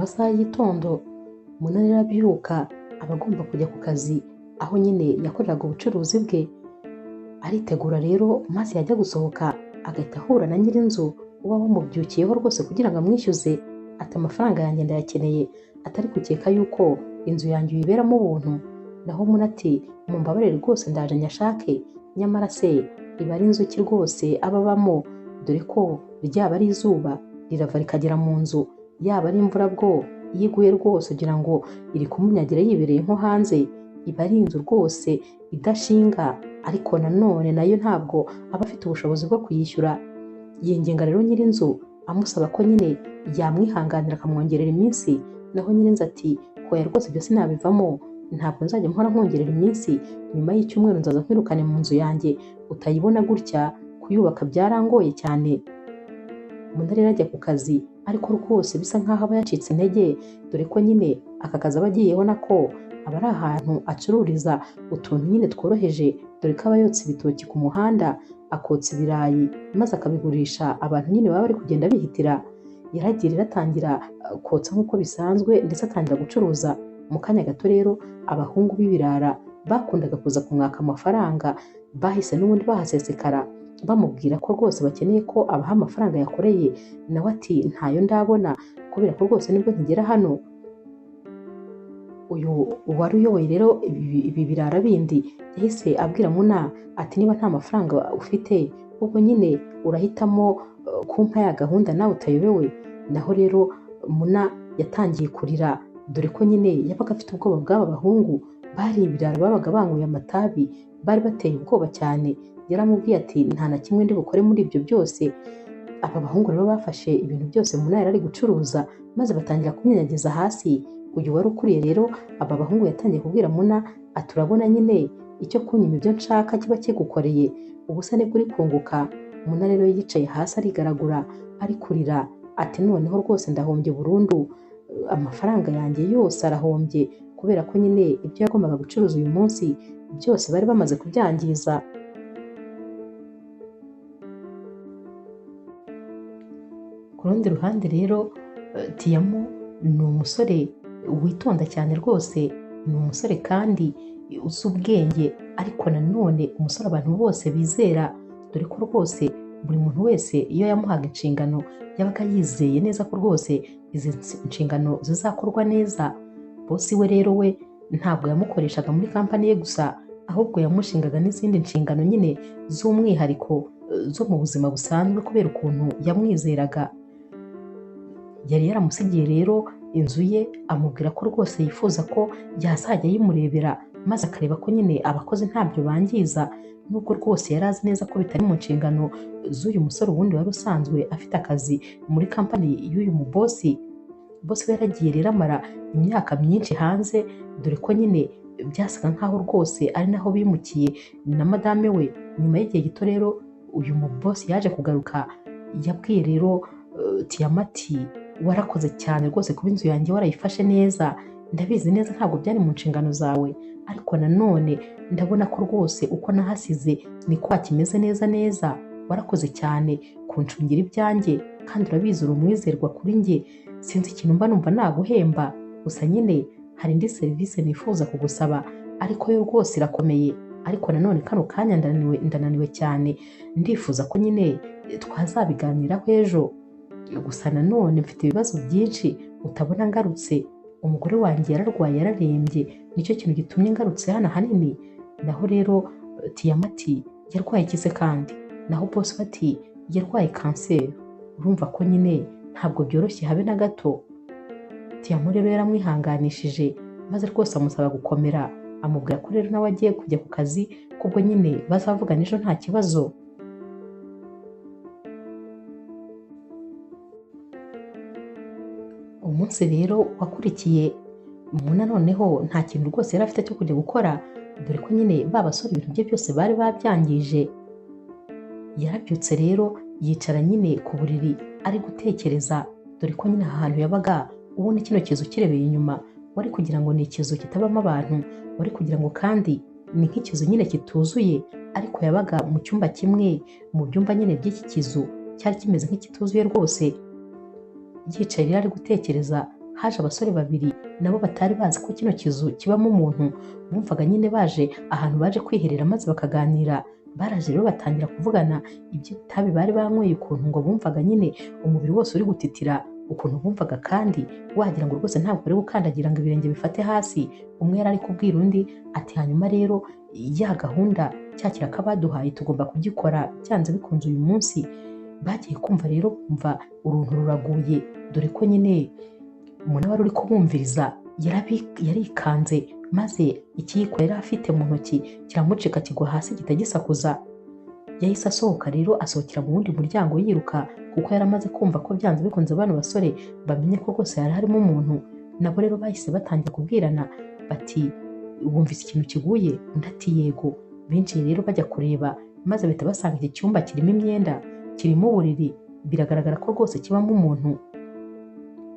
Mu masaha y'igitondo Munani arabyuka, aba agomba kujya ku kazi aho nyine yakoreraga ubucuruzi bwe. Aritegura rero, maze yajya gusohoka agahita ahura na nyir'inzu uba wamubyukiyeho rwose kugira ngo amwishyuze. Ati: "Amafaranga yanjye ndayakeneye," atari gukeka yuko inzu yanjye uyiberamo ubuntu. Naho Muna ati: "Mumbabarire rwose, ndaje nyashake." Nyamara se iba ari inzu ki rwose aba abamo, dore ko ryaba ari izuba rirava rikagera mu nzu, yaba ari imvura bwo iyo iguye rwose ugira ngo iri kumunyagira yibereye nko hanze. Iba ari inzu rwose idashinga, ariko nanone nayo ntabwo aba afite ubushobozi bwo kuyishyura. Yinginga rero nyir'inzu amusaba ko nyine yamwihanganira akamwongerera iminsi. Naho nyir'inzu ati: "Hoya rwose, ibyo sinabivamo, ntabwo nzajya mpora nkongerera iminsi. Nyuma y'icyumweru nzaza nkwirukane mu nzu yanjye, utayibona gutya, kuyubaka byarangoye cyane." Undi rero ajya ku kazi, ariko rwose bisa nkaho aba yacitse intege, dore ko nyine aka kazi aba agiyeho nako aba ari ahantu acururiza utuntu nyine tworoheje, dore ko aba yotsa ibitoki ku muhanda, akotsa ibirayi maze akabigurisha abantu nyine baba bari kugenda bihitira. Yaragiye rero atangira kotsa nk'uko bisanzwe, ndetse atangira gucuruza. Mu kanya gato rero abahungu b'ibirara bakundaga kuza kumwaka amafaranga bahise n'ubundi bahasesekara, bamubwira ko rwose bakeneye ko abaha amafaranga yakoreye. Nawe ati: "Ntayo ndabona kubera ko rwose nibwo nkigera hano." Uyu wari uyoboye rero ibi birara bindi yahise abwira Muna ati: "Niba nta mafaranga ufite, ubwo nyine urahitamo kumpa ya gahunda nawe utayobewe." Naho rero Muna yatangiye kurira, dore ko nyine yabaga afite ubwoba bw'aba bahungu bari ibirara babaga banyweye amatabi, bari bateye ubwoba cyane. Yaramubwiye ati: "Nta na kimwe ndi bukore muri ibyo byose." Aba bahungu rero bafashe ibintu byose Muna yari ari gucuruza maze batangira kumwinyagiza hasi. Uyu wari ukuriye rero aba bahungu yatangiye kubwira Muna ati: "Urabona nyine icyo kunyima ibyo nshaka kiba kigukoreye, ubu se nibwo uri kunguka?" Muna rero yicaye hasi arigaragura, ari kurira ati: "Noneho rwose ndahombye burundu, amafaranga yanjye yose arahombye," kubera ko nyine ibyo yagombaga gucuruza uyu munsi byose bari bamaze kubyangiza. Ku rundi ruhande rero Tiamu ni umusore witonda cyane rwose, ni umusore kandi uzi ubwenge, ariko nanone umusore abantu bose bizera, dore ko rwose buri muntu wese iyo yamuhaga inshingano yabaga yizeye neza ko rwose izi nshingano zizakorwa neza. Bosi we rero we ntabwo yamukoreshaga muri kampani ye gusa, ahubwo yamushingaga n'izindi nshingano nyine z'umwihariko zo mu buzima busanzwe kubera ukuntu yamwizeraga. Yari yaramusigiye rero inzu ye, amubwira ko rwose yifuza ko yazajya ayimurebera maze akareba ko nyine abakozi ntabyo bangiza, nubwo rwose yari azi neza ko bitari mu nshingano z'uyu musore ubundi wari usanzwe afite akazi muri kampani y'uyu mubosi. Bosi we yaragiye rero amara imyaka myinshi hanze, dore ko nyine byasaga nkaho rwose ari naho bimukiye na madame we. Nyuma y'igihe gito rero uyu mubosi yaje kugaruka. Yabwiye rero Tiamu ati: "Warakoze cyane rwose kuba inzu yanjye warayifashe neza. Ndabizi neza ntabwo byari mu nshingano zawe, ariko nanone ndabona ko rwose uko nahasize niko hakimeze neza neza. Warakoze cyane kuncungira ibyanjye, kandi urabizi uri umwizerwa kuri njye. Sinzi ikintu mba numva naguhemba, gusa nyine hari indi serivisi nifuza kugusaba, ariko yo rwose irakomeye. Ariko nanone kano kanya ndananiwe cyane, ndifuza ko nyine twazabiganiraho ejo. Gusa nanone mfite ibibazo byinshi utabona ngarutse. Umugore wanjye yararwaye, yararembye, nicyo kintu gitumye ngarutse hano ahanini." Naho rero Tiamu ati: "Yarwaye iki se kandi?" Naho bosi we ati: "Yarwaye kanseri, urumva ko nyine ntabwo byoroshye habe na gato." Tiamu rero yaramwihanganishije maze rwose amusaba gukomera, amubwira ko rero nawe agiye kujya ku kazi, kubwo nyine bazavugana ejo nta kibazo. Umunsi rero wakurikiye Muna noneho nta kintu rwose yari afite cyo kujya gukora, dore ko nyine ba basore ibintu bye byose bari babyangije. Yarabyutse rero yicara nyine ku buriri ari gutekereza, dore ko nyine aha hantu yabaga ubona kino kizu kirebeye inyuma wari kugira ngo ni ikizu kitabamo abantu, wari kugira ngo kandi ni nk'ikizu nyine kituzuye, ariko yabaga mu cyumba kimwe mu byumba nyine by'iki kizu cyari kimeze nk'ikituzuye rwose. Yicaye rero ari gutekereza, Haje abasore babiri nabo batari bazi ko kino kizu kibamo umuntu, bumvaga nyine baje ahantu baje kwiherera maze bakaganira. Baraje rero batangira kuvugana iby'itabi bari banyweye, ukuntu ngo bumvaga nyine umubiri wose uri gutitira, ukuntu bumvaga kandi wagira ngo rwose ntabwo bari gukandagira ngo ibirenge bifate hasi. Umwe yari ari kubwira undi ati hanyuma rero ya gahunda cya kiraka baduhaye tugomba kugikora byanze bikunze uyu munsi. Bagiye kumva rero bumva uruntu ruraguye, dore ko nyine umuntu wari uri kubumviriza yarikanze, maze ikiyiko yari afite mu ntoki kiramucika kigwa hasi gihita gisakuza. Yahise asohoka rero asohokera mu wundi muryango yiruka, kuko yari amaze kumva ko byanze bikunze bano basore bamenye ko rwose hari harimo umuntu. Nabo rero bahise batangira kubwirana bati wumvise ikintu kiguye? Undi ati yego. Binjiye rero bajya kureba, maze bahita basanga iki cyumba kirimo imyenda, kirimo uburiri, biragaragara ko rwose kibamo umuntu.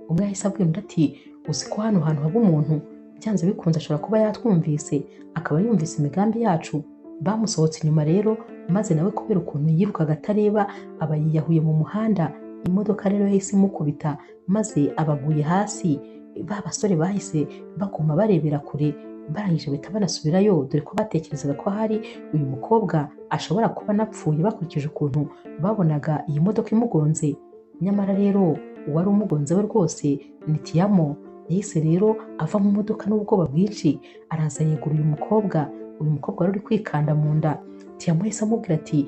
Umwe yahise abwira undi ati uzi ko hano hantu haba umuntu, byanze bikunze ashobora kuba yatwumvise, akaba yumvise imigambi yacu. Bamusohotse inyuma rero, maze nawe kubera ukuntu yirukaga atareba aba yiyahuye mu muhanda. Imodoka rero yahise imukubita maze abaguye hasi. Ba basore bahise baguma barebera kure, barangije bahita banasubirayo, dore ko batekerezaga ko hari uyu mukobwa ashobora kuba anapfuye bakurikije ukuntu babonaga iyi modoka imugonze. Nyamara rero uwari umugonze we rwose ni Tiyamo. Yahise rero ava mu modoka n'ubwoba bwinshi, araza yegura uyu mukobwa. Uyu mukobwa wari uri kwikanda mu nda. Tiyamo yahise amubwira ati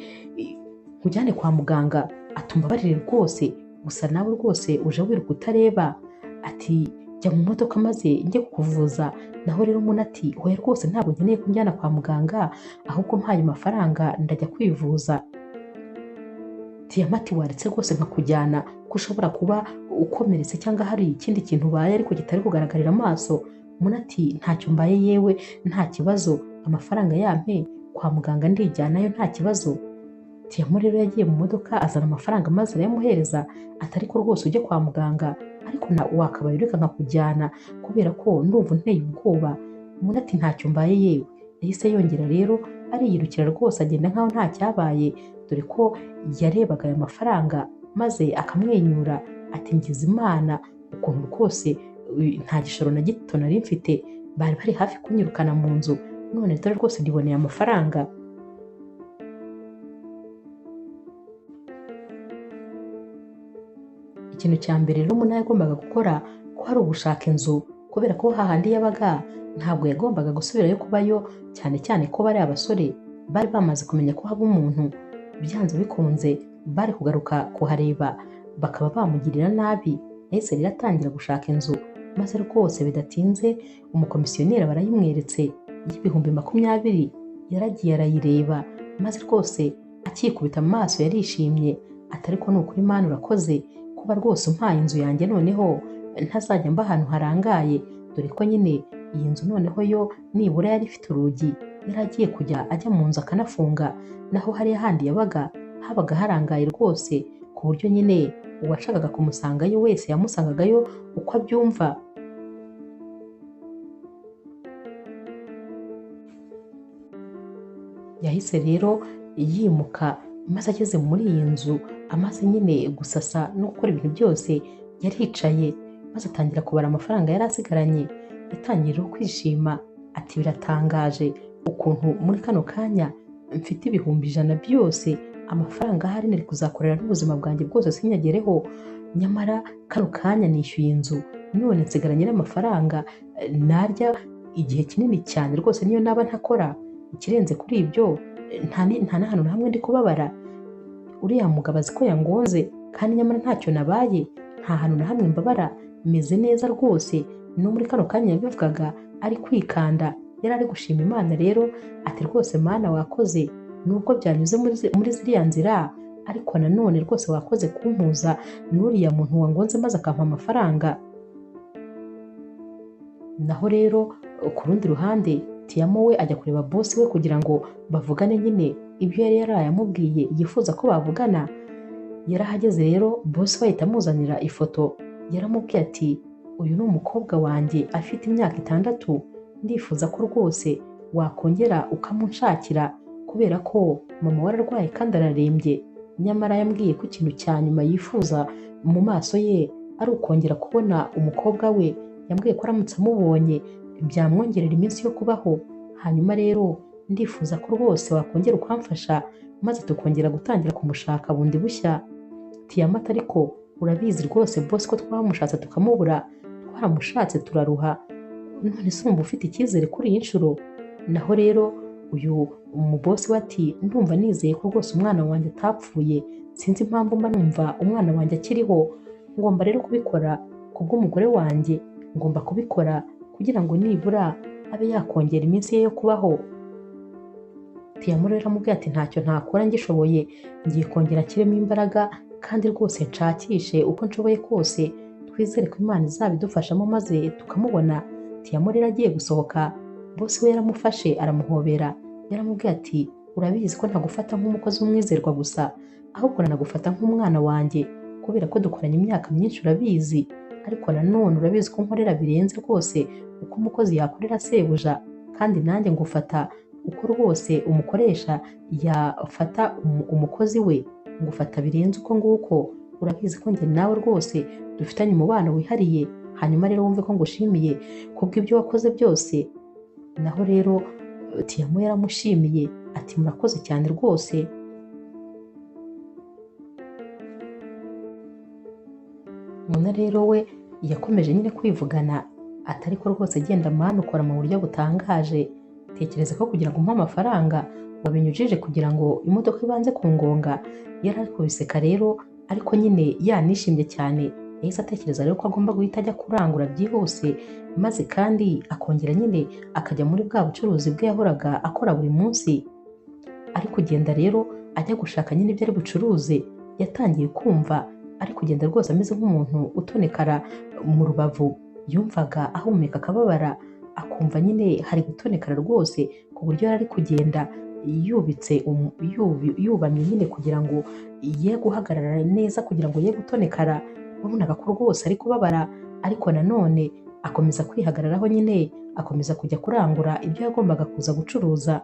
nkujyane kwa muganga, atumbabarire rwose, gusa nawe rwose uje wiruka utareba, ati jya mu modoka maze njye kukuvuza. Naho rero umuntu ati oya rwose ntabwo nkeneye kunjyana kwa muganga, ahubwo mpaye amafaranga ndajya kwivuza. Tiyamo ati waretse rwose nkakujyana, ko ushobora kuba ukomeretse cyangwa hari ikindi kintu ubaye ariko kitari kugaragarira amaso. Umuntu ati ntacyo mbaye yewe, nta kibazo, amafaranga yampe kwa muganga ndijyanayo nta kibazo. Tiyamo rero yagiye mu modoka azana amafaranga maze arayamuhereza, ati ariko rwose ujye kwa muganga, ariko wakabaye ureka nkakujyana kubera ko ndumva unteye ubwoba. Umuntu ati ntacyo mbaye yewe. Yahise yongera rero ariyirukira rwose agenda nkaho nta cyabaye, dore ko yarebaga aya mafaranga maze akamwenyura ati ngize Imana ukuntu rwose nta gishoro na gito nari mfite, bari bari hafi kunyirukana mu nzu, none dore rwose ndiboneye amafaranga. Ikintu cya mbere rero umuntu yagombaga gukora ko hari ugushaka inzu, kubera ko hahandi yabaga ntabwo yagombaga gusubirayo kubayo, cyane cyane ko bari abasore bari bamaze kumenya ko haba umuntu, byanze bikunze bari kugaruka kuhareba bakaba bamugirira nabi. Yahise rero atangira gushaka inzu, maze rwose bidatinze umukomisiyoneri barayimweretse y'20,000. Yaragiye arayireba, maze rwose akikubita amaso yarishimye, ati ariko ni ukuri Mana urakoze kuba rwose umpaye inzu yanjye, noneho ntazajya mba ahantu harangaye, dore ko nyine iyi nzu noneho yo nibura yari ifite urugi, yari agiye kujya ajya mu nzu akanafunga. Naho hariya handi yabaga habaga harangaye rwose, ku buryo nyine uwashakaga kumusangayo wese yamusangagayo uko abyumva. Yahise rero yimuka, maze ageze muri iyi nzu amaze nyine gusasa no gukora ibintu byose, yaricaye maze atangira kubara amafaranga yari asigaranye. Yatangiye rero kwishima ati biratangaje ukuntu muri kano kanya mfite 100,000 byose, amafaranga ahari nari kuzakorera n'ubuzima bwanjye bwose sinyagereho, nyamara kano kanya nishyuye inzu none nsigaranye n'amafaranga narya igihe kinini cyane rwose, niyo naba ntakora ikirenze kuri ibyo nta n'ahantu na hamwe ndi kubabara. Uriya mugabo azi ko yangonze kandi nyamara ntacyo nabaye, nta hantu na hamwe mbabara, meze neza rwose. No muri kano kanya yabivugaga ari kwikanda, yari ari gushima Imana rero ati rwose Mana wakoze, nubwo byanyuze muri ziriya nzira, ariko nanone rwose wakoze kumpuza n'uriya muntu wangonze maze akampa amafaranga. Naho rero ku rundi ruhande Tiyamo we ajya kureba bosi we kugira ngo bavugane nyine ibyo yari yarayamubwiye yifuza ko bavugana. Yarahageze rero bosi we ahita amuzanira ifoto, yaramubwiye ati uyu ni umukobwa wanjye afite imyaka 6, ndifuza ko rwose wakongera ukamunshakira kubera ko mama we ararwaye kandi ararembye. Nyamara yambwiye ko ikintu cya nyuma yifuza mu maso ye ari ukongera kubona umukobwa we. Yambwiye ko aramutse amubonye byamwongerera iminsi yo kubaho. Hanyuma rero ndifuza ko rwose wakongera ukamfasha maze tukongera gutangira kumushaka bundi bushya. Tiyama ati ariko urabizi rwose boss ko twamushatse tukamubura, twaramushatse turaruha, none se wumva ufite icyizere kuri iyi nshuro? Naho rero uyu umubosi we ati ndumva nizeye ko rwose umwana wanjye atapfuye, sinzi impamvu mba numva umwana wanjye akiriho, ngomba rero kubikora kubw'umugore wanjye, ngomba kubikora kugira ngo nibura abe yakongera iminsi ye yo kubaho. Tiyama rero aramubwira ati ntacyo ntakora ngishoboye, ngiye kongera nshyiremo imbaraga kandi rwose nshakishe uko nshoboye kose, twizere ko Imana izabidufashamo maze tukamubona. Tiyama rero agiye gusohoka, bosi we yaramufashe aramuhobera, yaramubwiye ati urabizi ko ntagufata nk'umukozi w'umwizerwa gusa, ahubwo nanagufata nk'umwana wanjye kubera ko dukoranye imyaka myinshi urabizi, ariko nanone urabizi ko nkorera birenze rwose uko umukozi yakorera sebuja, kandi nanjye ngufata uko rwose umukoresha yafata umukozi we, ngufata birenze uko nguko, urabizi ko njye nawe rwose dufitanye umubano wihariye, hanyuma rero wumve ko ngushimiye kubw'ibyo wakoze byose. Naho rero Tiyama yaramushimiye ati murakoze cyane rwose. Muna rero we yakomeje nyine kwivugana atari ko rwose genda mani ukora mu buryo butangaje, tekereza ko kugira ngo umpe amafaranga wabinyujije kugira ngo imodoka ibanze kungonga. Yari ari kubiseka rero, ariko nyine yanishimye cyane, yahise atekereza rero ko agomba guhita ajya kurangura byihuse, maze kandi akongera nyine akajya muri bwa bucuruzi bwe yahoraga akora buri munsi. Ari kugenda rero ajya gushaka nyine ibyo ari bucuruze, yatangiye kumva ari kugenda rwose ameze nk'umuntu utonekara mu rubavu, yumvaga ahumeka akababara, akumva nyine hari gutonekara rwose ku buryo yari ari kugenda yubitse yubamye nyine kugira ngo ye guhagarara neza, kugira ngo ye gutonekara. Wabonaga ko rwose ari kubabara, ariko nanone akomeza kwihagararaho nyine, akomeza kujya kurangura ibyo yagombaga kuza gucuruza.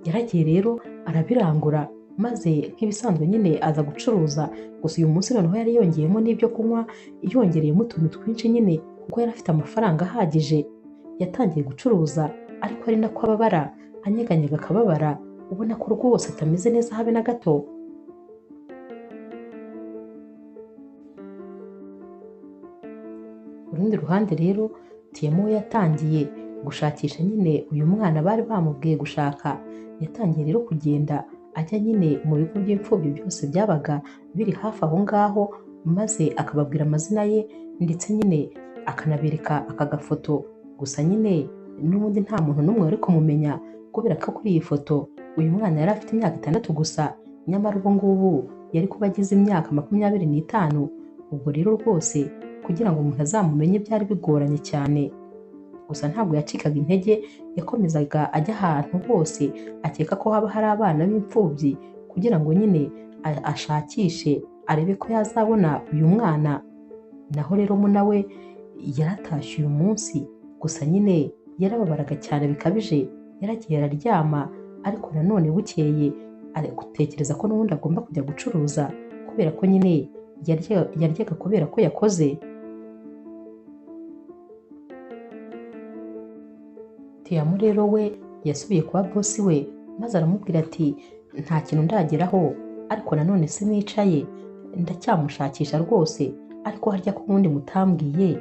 Yaragiye rero arabirangura, maze nk'ibisanzwe nyine aza gucuruza. Gusa uyu munsi noneho yari yongeyemo n'ibyo kunywa, yongereyemo utuntu twinshi nyine kuko yari afite amafaranga ahagije. Yatangiye gucuruza ariko ari nako ababara, anyeganyega akababara, ubona ko rwose atameze neza habe na gato. Ku rundi ruhande rero Tiyama we yatangiye gushakisha nyine uyu mwana bari bamubwiye gushaka. Yatangiye rero kugenda ajya nyine mu bigo by'imfubyi byose byabaga biri hafi aho ngaho, maze akababwira amazina ye ndetse nyine akanabereka aka gafoto. Gusa nyine n'ubundi nta muntu n'umwe wari kumumenya kubera ko kuri iyi foto uyu mwana yari afite imyaka 6 gusa, nyamara ubu ngubu yari kuba agize imyaka 25. Ubwo rero rwose kugira ngo umuntu azamumenye byari bigoranye cyane. Gusa ntabwo yacikaga intege, yakomezaga ajya ahantu hose akeka ko haba hari abana b'imfubyi kugira ngo nyine ashakishe arebe ko yazabona uyu mwana. Naho rero Muna we yaratashye uyu munsi, gusa nyine yarababaraga cyane bikabije, yaragiye araryama, ariko nanone bukeye ari gutekereza ko n'ubundi agomba kujya gucuruza kubera ko nyine yaryaga kubera ko yakoze. Tiyama rero we yasubiye kwa bosi we maze aramubwira ati nta kintu ndageraho, ariko nanone sinicaye ndacyamushakisha rwose, ariko harya ko ubundi mutambwiye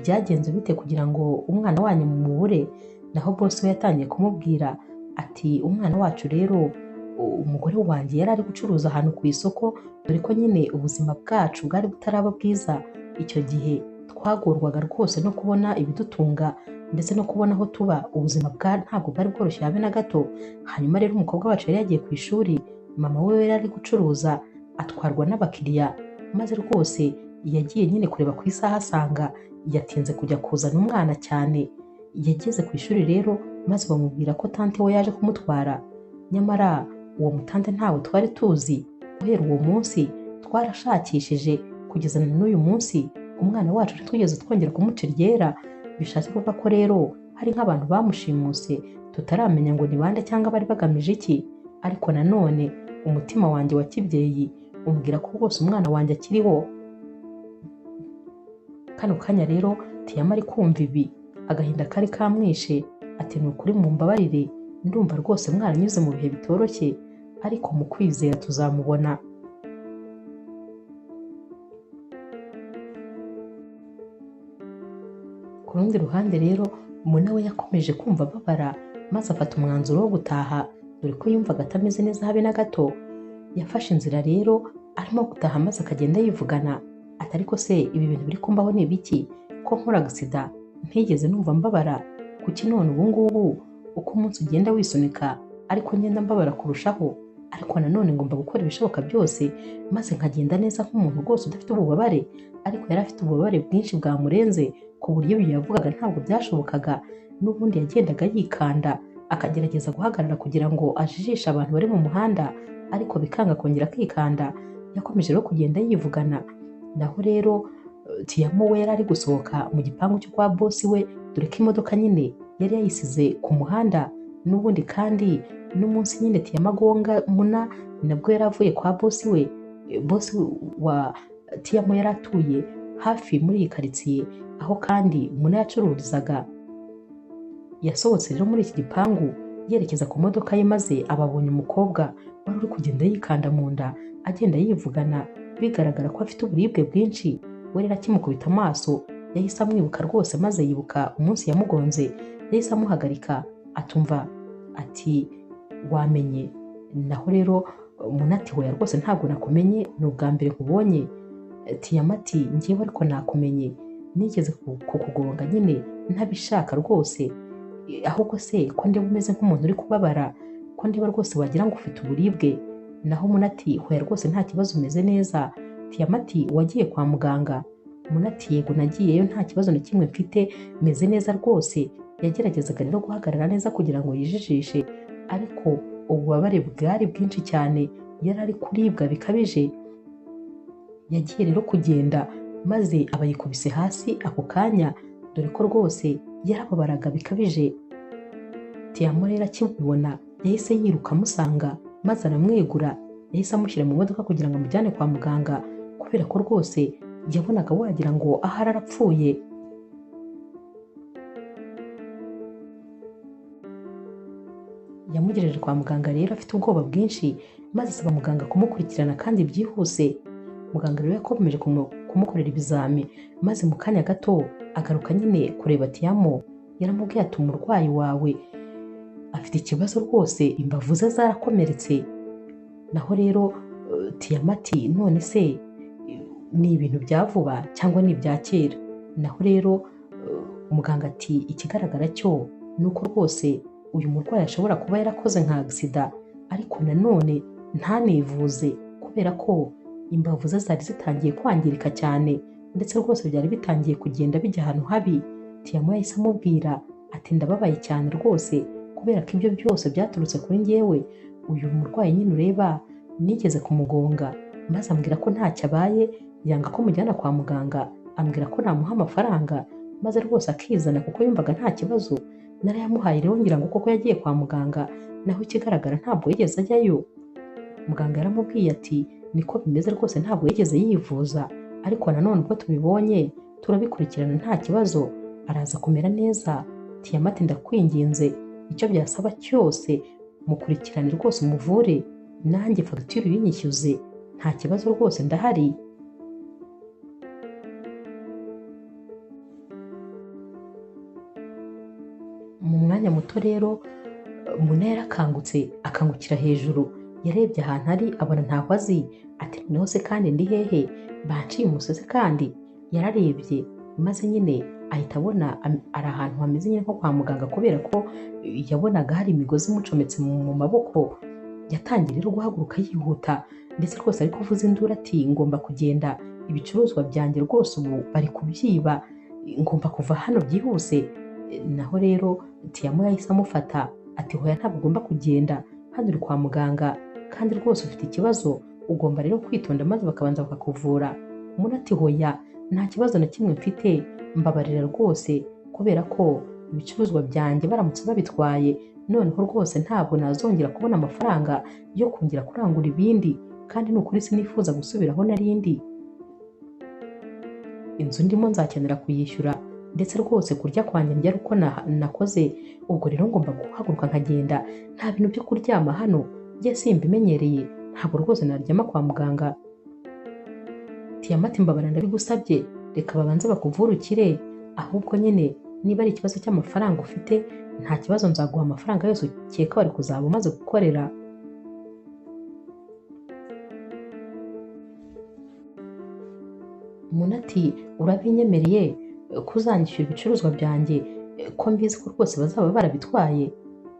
byagenze bite kugira ngo umwana wanyu mumubure? Naho bosi we yatangiye kumubwira ati umwana wacu rero umugore wanjye yari ari gucuruza ahantu ku isoko, dore ko nyine ubuzima bwacu bwari butaraba bwiza. Icyo gihe twagorwaga rwose no kubona ibidutunga ndetse no kubona aho tuba, ubuzima bwa ntabwo bwari bworoshye habe na gato. Hanyuma rero umukobwa wacu yari yagiye ku ishuri, mama we yari ari gucuruza atwarwa n'abakiriya, maze rwose yagiye nyine kureba ku isaha asanga yatinze kujya kuzana umwana cyane. Yageze ku ishuri rero maze bamubwira ko tante we yaje kumutwara, nyamara uwo mutante ntawe twari tuzi. Guhera uwo munsi twarashakishije kugeza na n'uyu munsi umwana wacu ntitwigeze twongera kumuca iryera. Bishatse kuvuga ko rero hari nk'abantu bamushimuse tutaramenya ngo ni bande cyangwa bari bagamije iki, ariko nanone umutima wanjye wa kibyeyi umbwira ko rwose umwana wanjye akiriho. Kano kanya rero Tiyama ari kumva ibi, agahinda kari kamwishe, ati ni ukuri mumbabarire, ndumva rwose mwaranyuze mu bihe bitoroshye, ariko mu kwizera tuzamubona. Ku rundi ruhande rero Muna we yakomeje kumva ababara, maze afata umwanzuro wo gutaha, dore ko yumvaga atameze neza habe na gato. Yafashe inzira rero arimo gutaha maze akagenda yivugana ati ariko se ibi bintu biri kumbaho ni ibiki? Ko nkora agisida ntigeze numva mbabara, kuki none ubu ngubu uko umunsi ugenda wisunika ariko ngenda mbabara kurushaho? Ariko nanone ngomba gukora ibishoboka byose maze nkagenda neza nk'umuntu rwose udafite ububabare. Ariko yari afite ububabare bwinshi bwamurenze, ku buryo ibyo yavugaga ntabwo byashobokaga. N'ubundi yagendaga yikanda akagerageza guhagarara kugira ngo ajijishe abantu bari mu muhanda, ariko bikanga akongera akikanda. Yakomeje rero kugenda yivugana. Naho rero Tiyamo we yari ari gusohoka mu gipangu cyo kwa bosi we, dore ko imodoka nyine yari yayisize ku muhanda. N'ubundi kandi n'umunsi nyine Tiyamo agonga Muna nabwo yari avuye kwa bosi we. Bosi wa Tiyamo yari atuye hafi muri iyi karitsiye aho kandi Muna yacururizaga. Yasohotse rero muri iki gipangu yerekeza ku modoka ye, maze ababonye umukobwa wari uri kugenda yikanda mu nda, agenda yivugana, bigaragara ko afite uburibwe bwinshi. We rero akimukubita amaso yahise amwibuka rwose, maze yibuka umunsi yamugonze. Yahise amuhagarika atumva ati wamenye? Naho rero Muna ati hoya rwose ntabwo nakumenye, ni ubwa mbere nkubonye. Tiyama ati njyewe ariko nakumenye, nigeze kukugonga nyine ntabishaka rwose, ahubwo se ko ndeba umeze nk'umuntu uri kubabara, ko ndeba rwose wagira ngo ufite uburibwe. Naho Muna ati hoya rwose nta kibazo umeze neza. Tiyama ati wagiye kwa muganga? Muna ati yego nagiyeyo, nta kibazo na kimwe mfite, meze neza rwose. Yageragezaga rero guhagarara neza kugira ngo yijijishe, ariko ububabare bwari bwinshi cyane, yari ari kuribwa bikabije. Yagiye rero kugenda maze aba yikubise hasi ako kanya, dore ko rwose yarababaraga bikabije. Tiyamo rero akibibona yahise yiruka amusanga maze aramwegura. Yahise amushyira mu modoka kugira ngo amujyane kwa muganga, kubera ko rwose yabonaga wagira ngo ahari arapfuye. Yamugejeje kwa muganga rero afite ubwoba bwinshi, maze asaba muganga kumukurikirana kandi byihuse. Muganga rero yakomeje kumukorera ibizami, maze mu kanya gato agaruka nyine kureba Tiyamo. Yaramubwiye ati umurwayi wawe afite ikibazo rwose, imbavu ze zarakomeretse. Naho rero Tiyamo ati none se ni ibintu bya vuba cyangwa ni ibya kera? Naho rero muganga ati ikigaragara cyo ni uko rwose uyu murwayi ashobora kuba yarakoze nka agisida, ariko nanone ntanivuze, kubera ko imbavu ze zari zitangiye kwangirika cyane, ndetse rwose byari bitangiye kugenda bijya ahantu habi. Tiyamo yahise amubwira ati ndababaye cyane rwose, kubera ko ibyo byose byaturutse kuri njyewe. Uyu murwayi nyine ureba nigeze kumugonga, maze ambwira ko ntacyo abaye, yanga ko mujyana kwa muganga, ambwira ko namuha amafaranga maze rwose akizana kuko yumvaga nta kibazo. Narayamuhaye rero ngira ngo koko yagiye kwa muganga, naho ikigaragara ntabwo yigeze ajyayo. Muganga yaramubwiye ati niko bimeze rwose, ntabwo yigeze yivuza, ariko nanone ubwo tubibonye turabikurikirana nta kibazo, araza kumera neza. Tiyama ati ndakwinginze, icyo byasaba cyose mukurikirane rwose umuvure, nanjye fagitire uyinyishyuze, nta kibazo rwose ndahari. Mu mwanya muto rero Muna yarakangutse akangukira hejuru, yarebye ahantu ari abona ntaho azi, ati noneho se kandi ndi hehe? Banciye umusozi kandi? Yararebye maze nyine ahita abona ari ahantu hameze nyine nko kwa muganga, kubera ko yabonaga hari imigozi imucometse mu maboko. Yatangiye rero guhaguruka yihuta, ndetse rwose ari kuvuza induru ati ngomba kugenda, ibicuruzwa byanjye rwose ubu bari kubyiba, ngomba kuva hano byihuse. Naho rero Tiyamo yahise amufata ati hoya ntabwo ugomba kugenda, hano uri kwa muganga kandi rwose ufite ikibazo, ugomba rero kwitonda maze bakabanza bakakuvura. Muna ati hoya nta kibazo na kimwe mfite, mbabarira rwose, kubera ko ibicuruzwa byanjye baramutse babitwaye noneho rwose ntabwo nazongera kubona amafaranga yo kongera kurangura ibindi, kandi ni ukuri sinifuza gusubiraho narindi. Inzu ndimo nzakenera kuyishyura, ndetse rwose kurya kwanjye ndya ari uko nakoze. Ubwo rero ngomba guhaguruka nkagenda, nta bintu byo kuryama hano, njye simbimenyereye, ntabwo rwose naryama kwa muganga. Tiyama ati mbabara ndabigusabye, reka babanze bakuvurukire, ahubwo nyine niba ari ikibazo cy'amafaranga ufite nta kibazo, nzaguha amafaranga yose ukeka wari kuzaba umaze gukorera. Muna ati urabinyemereye ko uzanyishyura ibicuruzwa byanjye, ko mbizi ko rwose bazaba barabitwaye?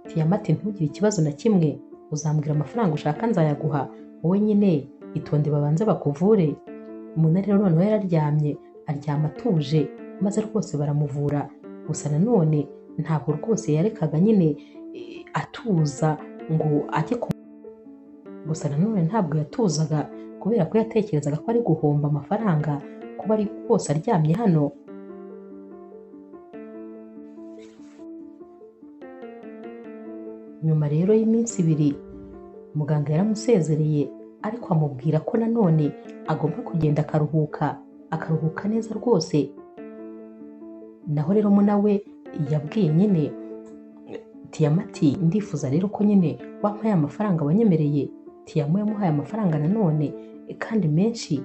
Tiyama ati ntugire ikibazo na kimwe, uzambwira amafaranga ushaka nzayaguha, wowe nyine itonde babanze bakuvure. Muna rero noneho yararyamye, aryama atuje, maze rwose baramuvura. Gusa nanone ntabwo rwose yarekaga nyine atuza ngo ajye ku, gusa nanone ntabwo yatuzaga kubera ko yatekerezaga ko ari guhomba amafaranga kuba ari rwose aryamye hano. Nyuma rero y'iminsi ibiri muganga yaramusezereye, ariko amubwira ko nanone agomba kugenda akaruhuka, akaruhuka neza rwose. Naho rero Muna we yabwiye nyine Tiyama ati ndifuza rero ko nyine wampaye amafaranga wanyemereye. Tiyama yamuhaye amafaranga nanone kandi menshi.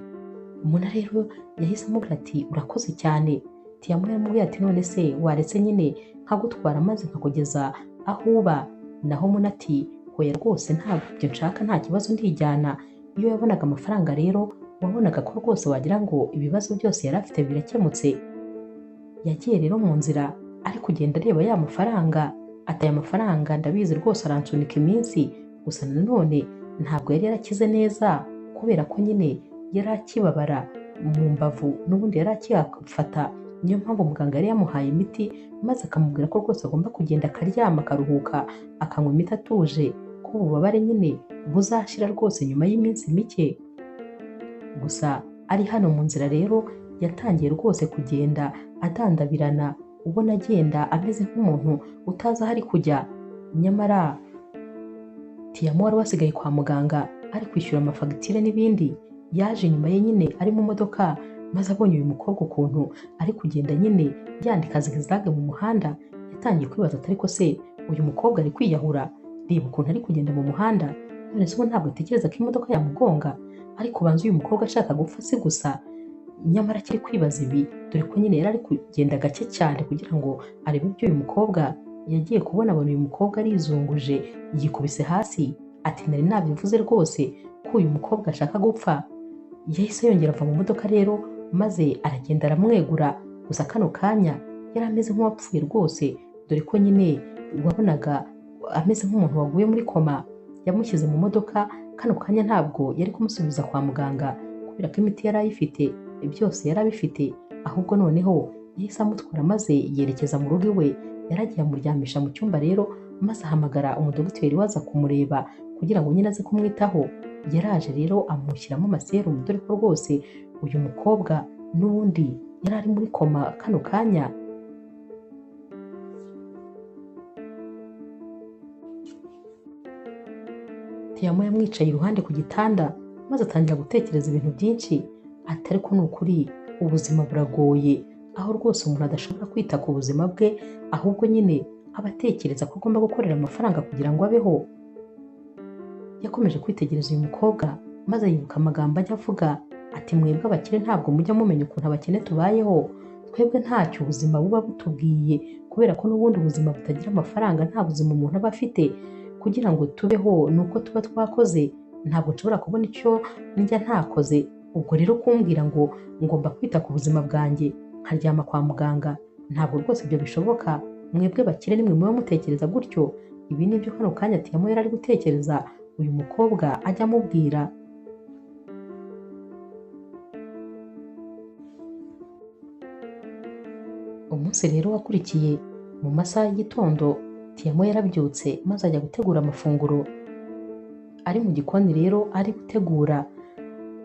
Muna rero yahise amubwira ati urakoze cyane. Tiyama yaramubwiye ati none se waretse nyine nkagutwara maze nkakugeza aho uba? Naho Muna ati hoya rwose ntabyo nshaka, nta kibazo ndijyana. Iyo yabonaga amafaranga rero wabonaga ko rwose wagira ngo ibibazo byose yari afite birakemutse. Yagiye rero mu nzira ari kugenda areba ya mafaranga, ati aya mafaranga ndabizi rwose aransunika iminsi. Gusa nanone ntabwo yari yarakize neza kubera ko nyine yari akibabara mu mbavu, n'ubundi yari akiyafata. Niyo mpamvu muganga yari yamuhaye imiti maze akamubwira ko rwose agomba kugenda akaryama akaruhuka, akanywa imiti atuje, ko ububabare nyine buzashira rwose nyuma y'iminsi mike. Gusa ari hano mu nzira rero yatangiye rwose kugenda adandabirana, ubona agenda ameze nk'umuntu utazi aho ari kujya. Nyamara Tiyama wari wasigaye kwa muganga ari kwishyura amafagitire n'ibindi, yaje inyuma ye nyine ari mu modoka, maze abonye uyu mukobwa ukuntu ari kugenda nyine yandika zigzag mu muhanda, yatangiye kwibaza ati ariko se uyu mukobwa ari kwiyahura? Reba ukuntu ari kugenda mu muhanda, none se ubu ntabwo atekereza ko imodoka yamugonga? Ariko banza uyu mukobwa ashaka gupfa si gusa. Nyamara akiri kwibaza ibi, dore ko nyine yari ari kugenda gake cyane kugira ngo arebe ibyo uyu mukobwa yagiye kubona, abona uyu mukobwa arizunguje yikubise hasi, ati nari nabivuze rwose ko uyu mukobwa ashaka gupfa. Yahise yongera ava mu modoka rero maze aragenda aramwegura. Gusa kano kanya yari ameze nk'uwapfuye rwose, dore ko nyine wabonaga ameze nk'umuntu waguye muri koma. Yamushyize mu modoka, kano kanya ntabwo yari kumusubiza kwa muganga kubera ko imiti yari ayifite, byose yari abifite. Ahubwo noneho yahise amutwara maze yerekeza mu rugo iwe. Yaragiye amuryamisha mu cyumba rero, maze ahamagara umudogiteri waza kumureba kugira ngo nyine aze kumwitaho. Yaraje rero amushyiramo amaserumu, dore ko rwose uyu mukobwa n'ubundi yari ari muri koma kano kanya. Tiyama yamwicaye iruhande ku gitanda maze atangira gutekereza ibintu byinshi, ati ariko ni ukuri ubuzima buragoye, aho rwose umuntu adashobora kwita ku buzima bwe, ahubwo nyine aba atekereza ko agomba gukorera amafaranga kugira ngo abeho. Yakomeje kwitegereza uyu mukobwa maze yibuka amagambo ajya avuga ati mwebwe abakire ntabwo mujya mumenya ukuntu abakene tubayeho, twebwe ntacyo ubuzima buba butubwiye, kubera ko n'ubundi ubuzima butagira amafaranga nta buzima umuntu aba afite. Kugira ngo tubeho ni uko tuba twakoze, ntabwo nshobora kubona icyo ndya ntakoze. Ubwo rero kumbwira ngo ngomba kwita ku buzima bwanjye nkaryama kwa muganga, ntabwo rwose ibyo bishoboka. Mwebwe bakire nimwe muba mutekereza gutyo. Ibi ni byo kano kanya Tiyama yari ari gutekereza uyu mukobwa ajya amubwira. Umunsi rero wakurikiye mu masaha y'igitondo, Tiyama yarabyutse maze ajya gutegura amafunguro. Ari mu gikoni rero ari gutegura,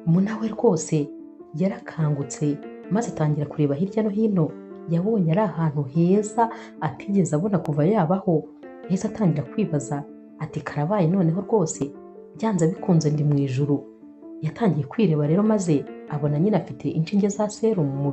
Muna we rwose yarakangutse maze atangira kureba hirya no hino. Yabonye ari ahantu heza atigeze abona kuva yabaho. Yahise atangira kwibaza ati karabaye noneho rwose byanze bikunze ndi mu ijuru. Yatangiye kwireba rero maze Abona nyine afite inshinge za serumu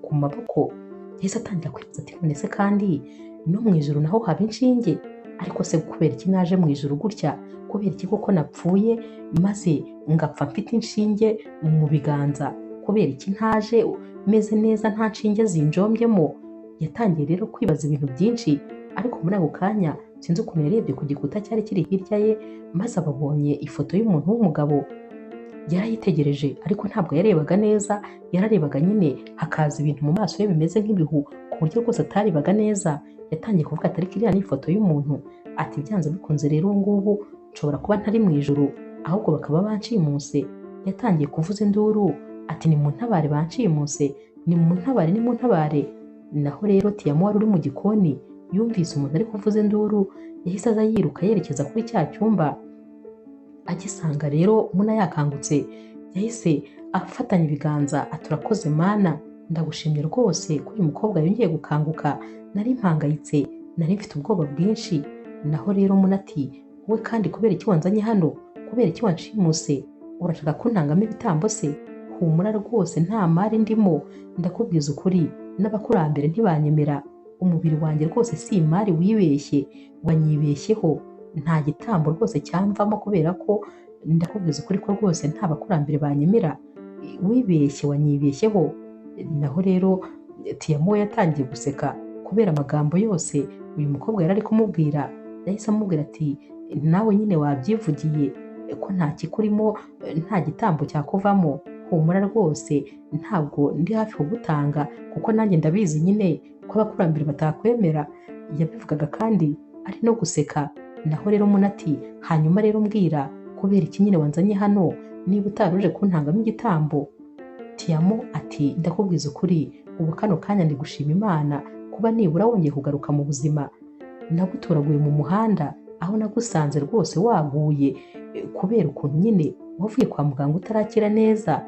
ku maboko. Yahise atangira kwibaza ati none se kandi no mu ijuru naho haba inshinge? Ariko se kubera iki naje mu ijuru gutya? Kubera iki koko napfuye maze ngapfa mfite inshinge mu biganza? Kubera iki ntaje meze neza nta nshinge zinjombyemo? Yatangiye rero kwibaza ibintu byinshi, ariko muri ako kanya sinzi ukuntu yarebye ku gikuta cyari kiri hirya ye, maze ababonye ifoto y'umuntu w'umugabo. Yarayitegereje ariko ntabwo yarebaga neza, yararebaga nyine hakaza ibintu mu maso ye bimeze nk'ibihu, ku buryo rwose atarebaga neza. Yatangiye kuvuga ati ariko iriya ni ifoto y'umuntu, ati byanze bikunze rero ubu ngubu nshobora kuba ntari mu ijuru, ahubwo bakaba banshimuse. Yatangiye kuvuza induru ati nimuntabare banshimuse, nimuntabare, nimuntabare. Naho rero Tiamu wari uri mu gikoni yumvise umuntu ari kuvuza induru, yahise aza yiruka yerekeza kuri cya cyumba. Agisanga rero Muna yakangutse, yahise afatanya ibiganza ati urakoze Mana, ndagushimye rwose ko uyu mukobwa yongeye gukanguka, nari mpangayitse, nari mfite ubwoba bwinshi. Naho rero Muna ati wowe kandi kubera iki wanzanye hano? Kubera iki wanshimuse? Urashaka kuntangamo ibitambo se? Humura rwose nta mari ndimo, ndakubwiza ukuri, n'abakurambere ntibanyemera, umubiri wanjye rwose si imari wibeshye, wanyibeshyeho, nta gitambo rwose cyamvamo, kubera ko ndakubwiza ukuri ko rwose nta bakurambere banyemera, wibeshye, wanyibeshyeho. Naho rero Tiamu we yatangiye guseka kubera amagambo yose uyu mukobwa yari ari kumubwira. Yahise amubwira ati nawe nyine wabyivugiye ko nta kikurimo, nta gitambo cyakuvamo, humura rwose ntabwo ndi hafi kugutanga, kuko nanjye ndabizi nyine ko abakurambere batakwemera. Yabivugaga kandi ari no guseka. Naho rero Muna ati hanyuma rero mbwira kubera iki nyine wanzanye hano niba utaruje kuntangamo igitambo? Tiamu ati ndakubwiza ukuri, ubu kano kanya ndi gushima Imana kuba nibura wongeye kugaruka mu buzima. Nagutoraguye mu muhanda aho nagusanze rwose waguye kubera ukuntu nyine wavuye kwa muganga utarakira neza.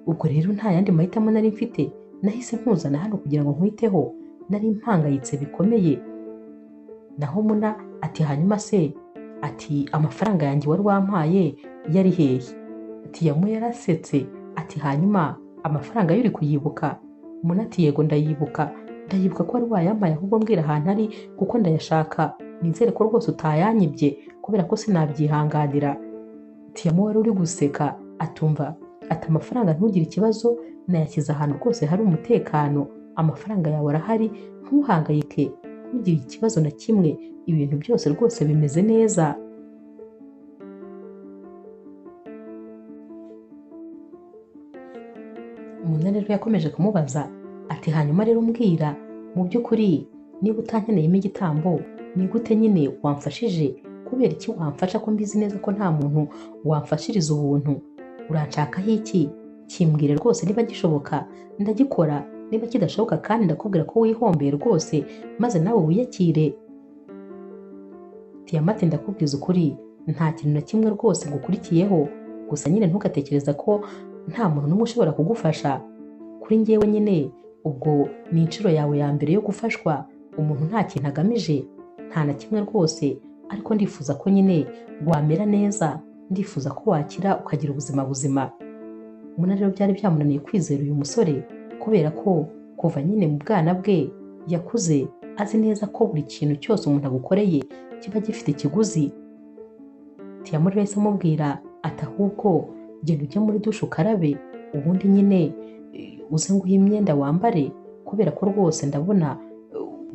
Ubwo rero nta yandi mahitamo nari mfite, nahise nkuzana hano kugira ngo nkwiteho, nari mpangayitse bikomeye. Naho Muna ati hanyuma se, ati amafaranga yanjye wari wampaye yari hehe? Tiamu yarasetse ati hanyuma amafaranga yo uri kuyibuka? Muna ati yego ndayibuka, ndayibuka ko wari wayampaye, ahubwo mbwira ahantu ari kuko ndayashaka, nizere ko rwose utayanyibye kubera ko sinabyihanganira. Tiamu wari uri guseka atumva ati amafaranga ntugire ikibazo, nayashyize ahantu rwose hari umutekano, amafaranga yawe arahari, ntuhangayike, ntugire ikibazo na kimwe, ibintu byose rwose bimeze neza. Muna rero yakomeje kumubaza ati hanyuma rero mbwira mu by'ukuri niba utankeneyemo igitambo ni gute nyine wamfashije? Kubera iki wamfasha ko mbizi neza ko nta muntu wamfashiriza ubuntu? Uranshakaho iki? Kimbwire rwose niba gishoboka ndagikora, niba kidashoboka kandi ndakubwira ko wihombeye rwose, maze nawe wiyakire. Tiamu ati ndakubwiza ukuri nta kintu na kimwe rwose ngukurikiyeho, gusa nyine ntugatekereza ko nta muntu n'umwe ushobora kugufasha. Kuri njyewe nyine ubwo ni inshuro yawe ya mbere yo gufashwa, umuntu nta kintu agamije, nta na kimwe rwose, ariko ndifuza ko nyine wamera neza, ndifuza ko wakira ukagira ubuzima buzima. Muna rero byari byamunaniye kwizera uyu musore, kubera ko kuva nyine mu bwana bwe yakuze azi neza ko buri kintu cyose umuntu agukoreye kiba gifite ikiguzi. Tiamu rero yahise amubwira ati ahubwo genda ujye muri dushe ukarabe, ubundi nyine uze nguhe imyenda wambare, kubera ko rwose ndabona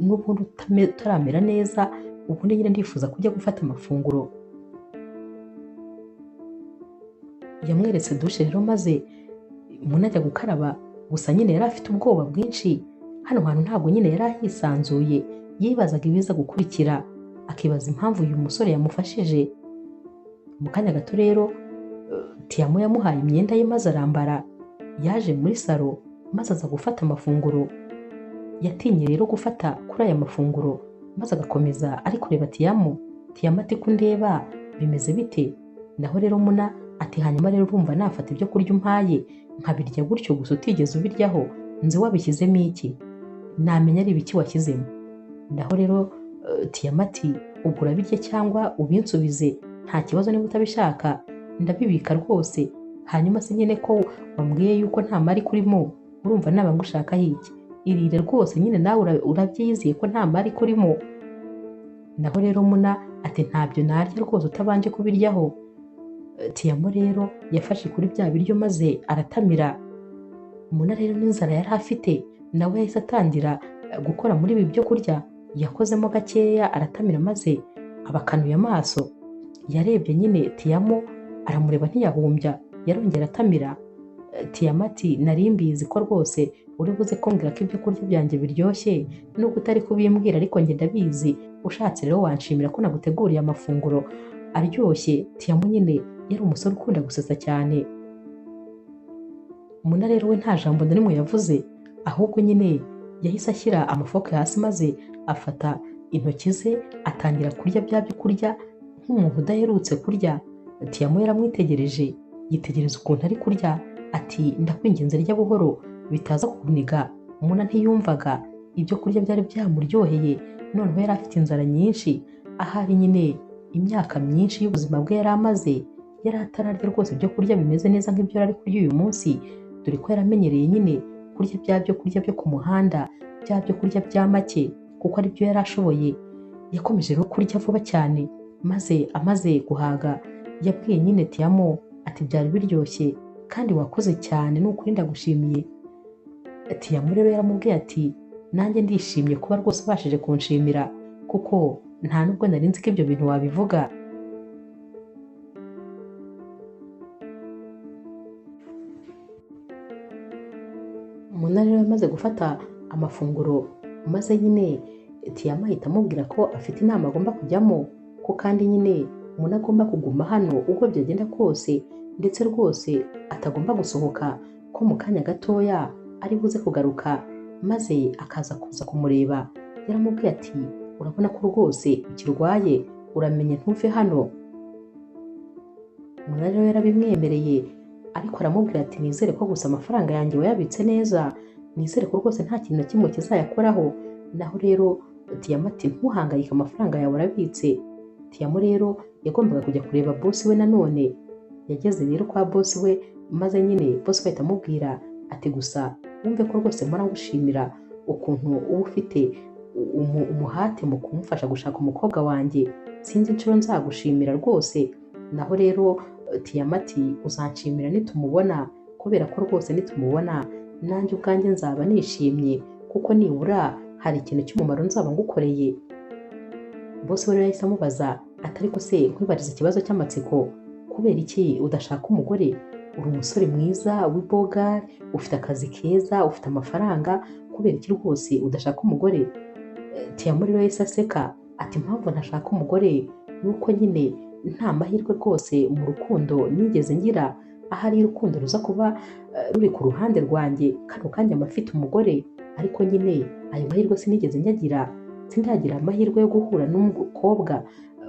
n'ubundi utaramera neza, ubundi nyine ndifuza kujya gufata amafunguro. Yamweretse dushe rero maze Muna ajya gukaraba, gusa nyine yari afite ubwoba bwinshi, hano hantu ntabwo nyine yari ahisanzuye, yibazaga ibiza gukurikira, akibaza impamvu uyu musore yamufashije. Mu kanya gato rero Tiamu yamuhaye imyenda ye maze arambara, yaje muri salo maze aza gufata amafunguro. Yatinye rero gufata kuri aya mafunguro maze agakomeza ari kureba Tiamu. Tiamu ati ko ndeba bimeze bite? Naho rero Muna ati hanyuma rero urumva nafata ibyo kurya umpaye nkabirya gutyo gusa utigeze ubiryaho, nzi wabishyizemo iki? Namenya ari ibiki washyizemo? Naho rero Tiamu ati ubwo urabirya cyangwa ubinsubize, nta kibazo niba utabishaka ndabibika rwose, Hanyuma se nyine ko wambwiye yuko nta mari kurimo, urumva naba ngushakaho iki? Irire rwose nyine nawe urabyiyiziye ko nta mari kurimo. Naho rero Muna ati ntabyo narya rwose utabanje kubiryaho. Tiyamo rero yafashe kuri bya biryo maze aratamira. Muna rero n'inzara yari afite nawe yahise atangira gukora muri ibi byo kurya, yakozemo gakeya aratamira maze abakanuye amaso. Yarebye nyine Tiyamo aramureba ntiyahumbya, yarongera atamira. Tiyamo ati nari mbizi ko rwose uri buze kumbwira ko ibyo kurya byanjye biryoshye nubwo utari kubimbwira, ariko njye ndabizi, ushatse rero wanshimira ko naguteguriye amafunguro aryoshye. Tiyamo nyine yari umusore ukunda gusetsa cyane. Muna rero we nta jambo na rimwe yavuze, ahubwo nyine yahise ashyira amafoke hasi maze afata intoki ze atangira kurya bya byo kurya nk'umuntu udaherutse kurya. Tiyamo yaramwitegereje, yitegereza ukuntu ari kurya, ati ndakwinginze rya buhoro bitaza kukuniga. Muna ntiyumvaga, ibyo kurya byari byamuryoheye, noneho yari afite inzara nyinshi, ahari nyine imyaka myinshi y'ubuzima bwe yari amaze yari atararya rwose ibyo kurya bimeze neza nk'ibyo yari ari kurya uyu munsi, dore ko yaramenyereye nyine kurya bya byo kurya byo ku muhanda, bya byo kurya bya make kuko aribyo yari ashoboye. Yakomeje rero kurya vuba cyane, maze amaze guhaga yabwiye nyine Tiyamo ati byari biryoshye kandi wakoze cyane nukuri ndagushimiye. Tiyamo rero yaramubwiye ati nanjye ndishimye kuba rwose ubashije kunshimira, kuko nta nubwo nari nzi ko ibyo bintu wabivuga. Muna rero yamaze gufata amafunguro, maze nyine Tiyamo ahita amubwira ko afite inama agomba kujyamo, ko kandi nyine Muna agomba kuguma hano uko byagenda kose, ndetse rwose atagomba gusohoka, ko mu kanya gatoya ari buze kugaruka maze akaza kuza kumureba. Yaramubwiye ati urabona ko rwose ukirwaye, uramenye ntuve hano. Muna rero yarabimwemereye, ariko aramubwira ati nizere ko gusa amafaranga yanjye wayabitse neza, nizere ko rwose nta kintu na kimwe kizayakoraho. Naho rero Tiyamo ati ntuhangayike, amafaranga yawe arabitse. Tiyamo rero yagombaga kujya kureba bosi we nanone. Yageze rero kwa bosi we, maze nyine bosi we ahita amubwira ati gusa wumve ko rwose mpora ngushimira ukuntu uba ufite umuhate mu kumufasha gushaka umukobwa wanjye, sinzi inshuro nzagushimira rwose. Naho rero Tiyamo ati uzanshimira nitumubona, kubera ko rwose nitumubona nanjye ubwanjye nzaba nishimye, kuko nibura hari ikintu cy'umumaro nzaba ngukoreye. Bosi we rero yahise amubaza ati ariko se nkwibariza ikibazo cy'amatsiko, kubera iki udashaka umugore? Uri umusore mwiza w'iboga, ufite akazi keza, ufite amafaranga, kubera iki rwose udashaka umugore? Tiyamo rero yahise aseka ati impamvu ntashaka umugore ni uko nyine nta mahirwe rwose mu rukundo nigeze ngira, ahari urukundo ruza kuba ruri ku ruhande rwanjye kano kanya mba mfite umugore, ariko nyine ayo mahirwe sinigeze nyagira, sindagira amahirwe yo guhura n'umukobwa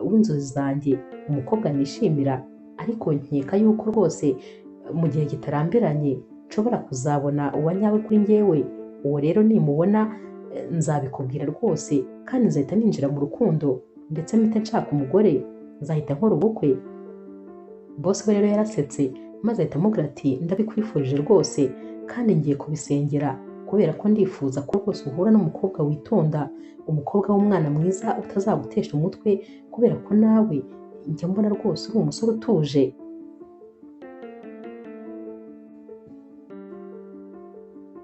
w'inzozi zanjye, umukobwa nishimira, ariko nkeka yuko rwose mu gihe kitarambiranye nshobora kuzabona uwa nyawe kuri njyewe. Uwo rero nimubona nzabikubwira rwose, kandi nzahita ninjira mu rukundo, ndetse mpite nshaka umugore, nzahita nkora ubukwe. Bosi we rero yarasetse maze ahita amubwira ati ndabikwifurije rwose kandi ngiye kubisengera, kubera ko ndifuza ko rwose uhura n'umukobwa witonda, umukobwa w'umwana mwiza utazagutesha umutwe, kubera ko nawe njya mbona rwose uri umusore utuje.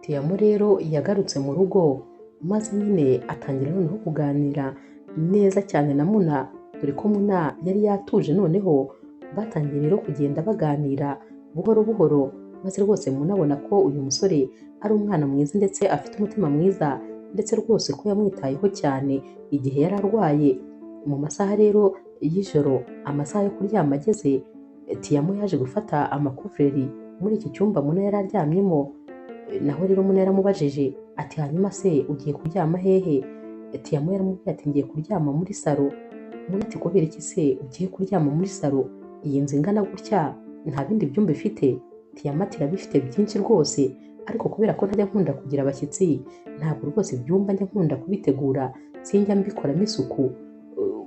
Tiyamo rero yagarutse mu rugo, maze nyine atangira noneho kuganira neza cyane na Muna, dore ko Muna yari yatuje. Noneho batangiye rero kugenda baganira buhoro buhoro, maze rwose Muna abona ko uyu musore ari umwana mwiza ndetse afite umutima mwiza, ndetse rwose ko yamwitayeho cyane igihe yari arwaye. Mu masaha rero y'ijoro, amasaha yo kuryama ageze, Tiyamo yaje gufata amakuvureri muri iki cyumba Muna yari aryamyemo. Naho rero Muna yaramubajije ati hanyuma se ugiye kuryama hehe? Tiyamo yaramubwiye ati ngiye kuryama muri saro. Muna ati kubera iki se ugiye kuryama muri saro? Iyi nzu ingana gutya nta bindi byumba ifite? Tiyamo ati irabifite byinshi rwose, ariko kubera ko ntajya nkunda kugira abashyitsi, ntabwo rwose ibyumba njya nkunda kubitegura, sinjya mbikoramo isuku.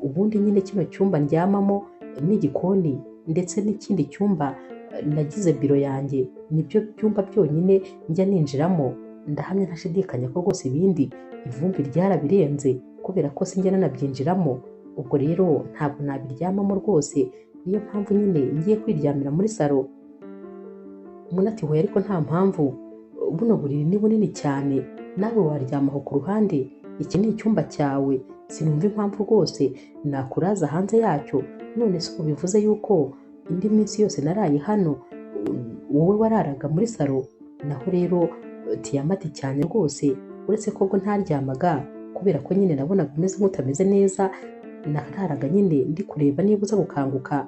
Ubundi nyine kino cyumba ndyamamo n'igikoni ndetse n'ikindi cyumba nagize biro yanjye, nibyo byumba byonyine njya ninjiramo. Ndahamya ntashidikanya ko rwose ibindi ivumbi ryarabirenze kubera ko sinjya nanabyinjiramo. Ubwo rero ntabwo nabiryamamo rwose, niyo mpamvu nyine ngiye kwiryamira muri salo. Muna ati hoya ariko nta mpamvu, buno buriri ni bunini cyane, nawe waryama aho ku ruhande, iki ni icyumba cyawe, sinumva impamvu rwose nakuraza hanze yacyo. None se ubu bivuze yuko indi minsi yose naraye hano wowe wararaga muri salo? Naho rero Tiyama ati cyane rwose, uretse ko bwo ntaryamaga kubera ko nyine nabonaga umeze nk'utameze neza, nararaga nyine ndi kureba niba uza gukanguka.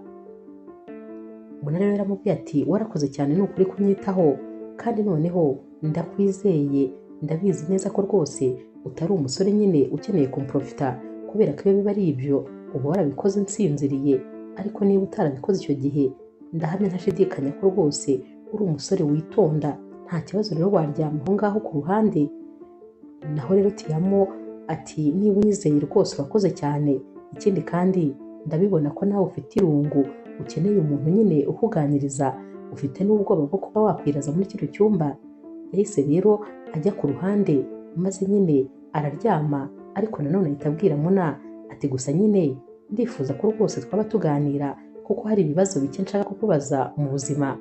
Muna rero yaramubwiye ati warakoze cyane ni ukuri kunyitaho, kandi noneho ndakwizeye, ndabizi neza ko rwose utari umusore nyine ukeneye kumprofita, kubera ko iyo biba ari ibyo uba warabikoze nsinziriye, ariko niba utarabikoze icyo gihe ndahamya ntashidikanya ko rwose uri umusore witonda, nta kibazo rero waryama aho ngaho ku ruhande. Naho rero Tiyamo ati niba unyizeye rwose urakoze cyane, ikindi kandi ndabibona ko nawe ufite irungu, ukeneye umuntu nyine ukuganiriza, ufite n'ubwoba bwo kuba wakwiraza muri kino cyumba. Yahise rero ajya ku ruhande maze nyine araryama, ariko nanone ahita abwira Muna ati gusa nyine ndifuza ko rwose twaba tuganira kuko hari ibibazo bike nshaka kukubaza mu buzima.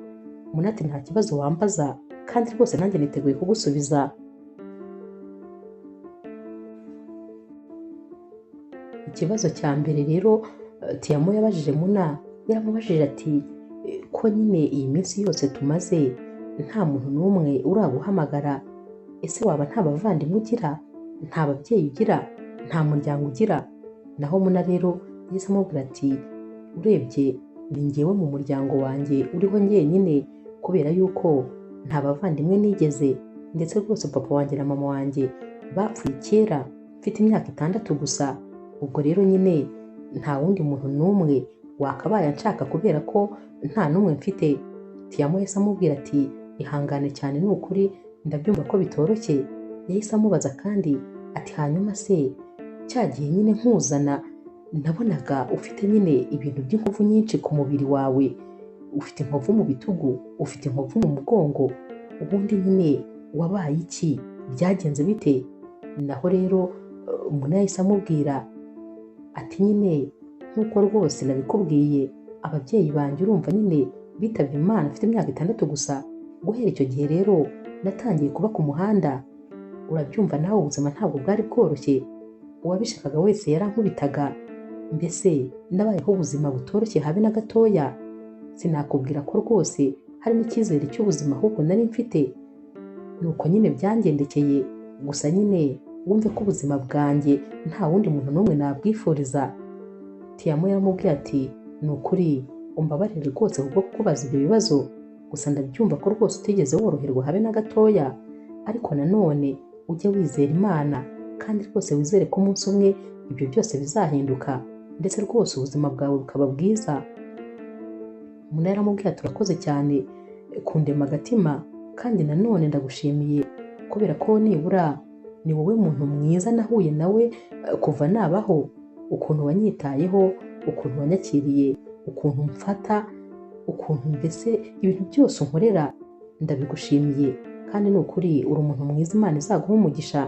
Muna ati nta kibazo wambaza kandi rwose nanjye niteguye kugusubiza. Ikibazo cya mbere rero Tiyamo yabajije Muna, yaramubajije ati ko nyine iyi minsi yose tumaze nta muntu n'umwe uraguhamagara, ese waba nta bavandimwe ugira, nta babyeyi ugira, nta muryango ugira? Naho Muna rero yahise amubwira ati urebye ni njyewe mu muryango wanjye uriho njyenyine, kubera yuko nta bavandimwe nigeze, ndetse rwose papa wanjye na mama wanjye bapfuye kera mfite imyaka 6 gusa. Ubwo rero nyine nta wundi muntu n'umwe wakabaye anshaka kubera ko nta n'umwe mfite. Tiyamo yahise amubwira ati ihangane cyane ni ukuri ndabyumva ko bitoroshye. Yahise amubaza kandi ati hanyuma se cya gihe nyine nkuzana nabonaga ufite nyine ibintu by'inkovu nyinshi ku mubiri wawe, ufite inkovu mu bitugu, ufite inkovu mu mugongo, ubundi nyine wabaye iki, byagenze bite? Naho rero Muna yahise amubwira ati nyine nk'uko rwose nabikubwiye, ababyeyi banjye urumva nyine bitabye Imana mfite imyaka 6 gusa. Guhera icyo gihe rero natangiye kuba ku muhanda, urabyumva nawe ubuzima ntabwo bwari bworoshye, uwabishakaga wese yarankubitaga, mbese nabayeho ubuzima butoroshye habe na gatoya. Sinakubwira ko rwose hari n'icyizere cy'ubuzima ahubwo nari mfite, nuko nyine byangendekeye. Gusa nyine wumve ko ubuzima bwanjye nta wundi muntu n'umwe nabwifuriza. Tiyamo yaramubwiye ati ni ukuri umbabarire rwose kubwo kukubaza ibyo bibazo, gusa ndabyumva ko rwose utigeze woroherwa habe na gatoya, ariko nanone ujye wizera Imana kandi rwose wizere ko umunsi umwe ibyo byose bizahinduka, ndetse rwose ubuzima bwawe bukaba bwiza. Muna yaramubwiye ati urakoze cyane kundema agatima, kandi nanone ndagushimiye kubera ko nibura ni wowe muntu mwiza nahuye nawe kuva nabaho, ukuntu wanyitayeho, ukuntu wanyakiriye, ukuntu mfata, ukuntu mbese ibintu byose unkorera ndabigushimiye, kandi ni ukuri uri umuntu mwiza, Imana izaguha umugisha.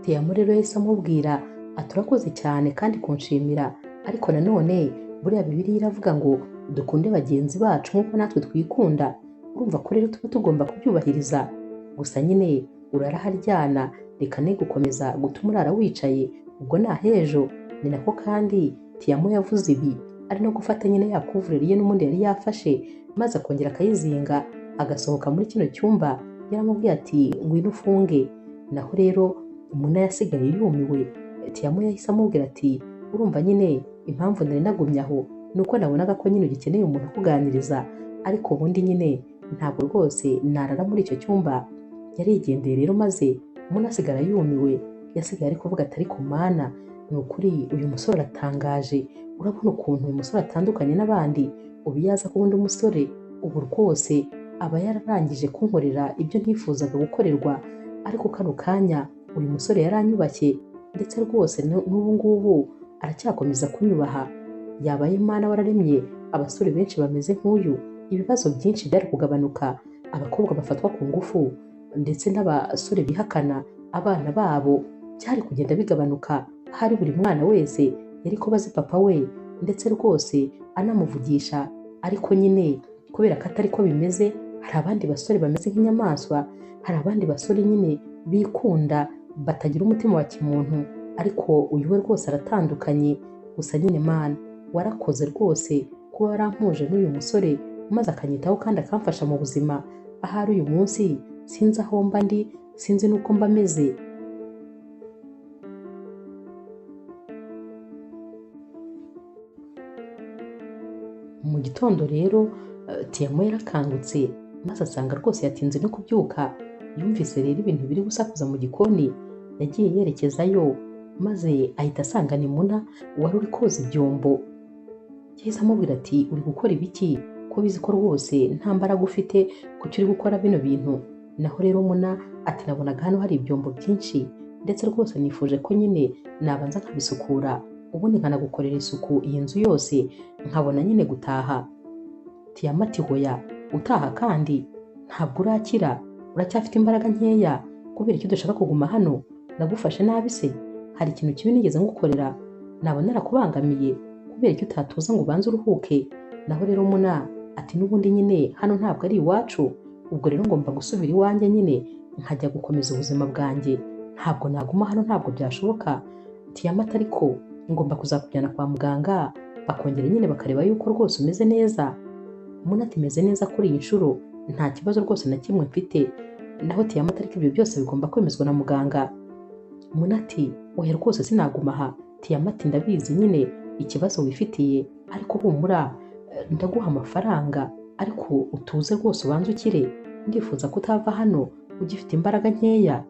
Tiyamo rero yahise amubwira ati urakoze cyane kandi kunshimira, ariko nanone buriya Bibiliya iravuga ngo dukunde bagenzi bacu nk'uko natwe twikunda, urumva ko rero tuba tugomba kubyubahiriza. Gusa nyine uraraharyana, reka ne gukomeza gutuma urara wicaye, ubwo nahejo. Ni nako kandi Tiyamo yavuze ibi ari no gufata nyine ya kuvureri ye n'ubundi yari yafashe, maze akongera akayizinga agasohoka muri kino cyumba. Yaramubwiye ati ngwino ufunge. Naho rero Muna yasigaye yumiwe. Tiyamo yahise amubwira ati urumva nyine impamvu nari nagumye aho nuko nabonaga ko nyine ugikeneye umuntu ukuganiriza, ariko ubundi nyine ntabwo rwose narara muri icyo cyumba. Yarigendeye rero maze Muna asigara yumiwe, yasigaye ari kuvuga ati ariko Mana ni ukuri uyu musore aratangaje, urabona ukuntu uyu musore atandukanye n'abandi, ubu iyo aza kuba undi musore ubu rwose aba yararangije kunkorera ibyo ntifuzaga gukorerwa, ariko kano kanya uyu musore yaranyubashye, ndetse rwose n'ubu ngubu aracyakomeza kunyubaha. Yabaye Imana wararemye abasore benshi bameze nk'uyu, ibibazo byinshi byari kugabanuka, abakobwa bafatwa ku ngufu ndetse n'abasore bihakana abana babo byari kugenda bigabanuka. Hari buri mwana wese yari kuba azi papa we ndetse rwose anamuvugisha, ariko nyine kubera ko atari ko bimeze, hari abandi basore bameze nk'inyamaswa, hari abandi basore nyine bikunda batagira umutima wa kimuntu, ariko uyu we rwose aratandukanye. Gusa nyine Mana warakoze rwose kuba warampuje n'uyu musore maze akanyitaho kandi akamfasha mu buzima. Ahari uyu munsi sinzi aho mba ndi, sinzi n'uko mba meze. Mu gitondo rero Tiyamo yarakangutse maze asanga rwose yatinze no kubyuka. Yumvise rero ibintu biri gusakuza mu gikoni, yagiye yerekezayo maze ahita asanga ni Muna wari uri koza ibyombo. Yahise amubwira ati uri gukora ibiki ko bizi ko rwose nta mbaraga ufite, kuki uri gukora bino bintu? Naho rero Muna ati nabonaga hano hari ibyombo byinshi ndetse rwose nifuje ko nyine nabanza nkabisukura ubundi nkanagukorera isuku iyi nzu yose nkabona nyine gutaha. Tiyamo ati hoya, utaha kandi ntabwo urakira, uracyafite imbaraga nkeya, kubera icyo udashaka kuguma hano? Nagufashe nabi se? Hari ikintu kibi nigeze ngukorera? Naba narakubangamiye? Kubera icyo utatuza ngo ubanze uruhuke? Naho rero Muna ati n'ubundi nyine hano ntabwo ari iwacu, ubwo rero ngomba gusubira iwanjye nyine nkajya gukomeza ubuzima bwanjye, ntabwo naguma hano, ntabwo byashoboka. Tiyamo ati ariko ngomba kuzakujyana kwa muganga bakongera nyine bakareba yuko rwose umeze neza. Muna ati meze neza kuri iyi nshuro, nta kibazo rwose na kimwe mfite. Naho Tiyamo ati ariko ibyo byose bigomba kwemezwa na muganga. Muna ati oya rwose sinaguma aha. Tiyamo ati ndabizi nyine ikibazo wifitiye, ariko humura ndaguha amafaranga, ariko utuze rwose ubanze ukire, ndifuza ko utava hano ugifite imbaraga nkeya.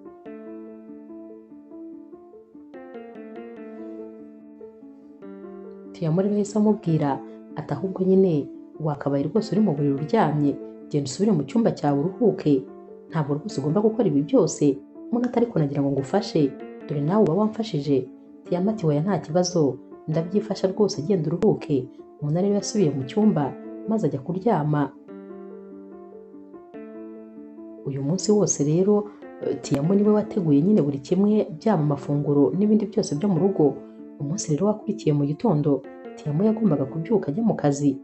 Tiyamo rero yahise amubwira ati ahubwo nyine wakabaye rwose uri mu buriri uryamye, genda usubire mu cyumba cyawe uruhuke, ntabwo rwose ugomba gukora ibi byose. Muna ati ariko nagira ngo ngufashe, dore nawe uba wamfashije. Tiyamo ati oya nta kibazo, ndabyifasha rwose, genda uruhuke. Muna rero yasubiye mu cyumba maze ajya kuryama. Uyu munsi wose rero Tiyamo niwe wateguye nyine buri kimwe, byaba amafunguro n'ibindi byose byo mu rugo. Umunsi rero wakurikiye mu gitondo Tiyamo yagombaga kubyuka ajya mu kazi.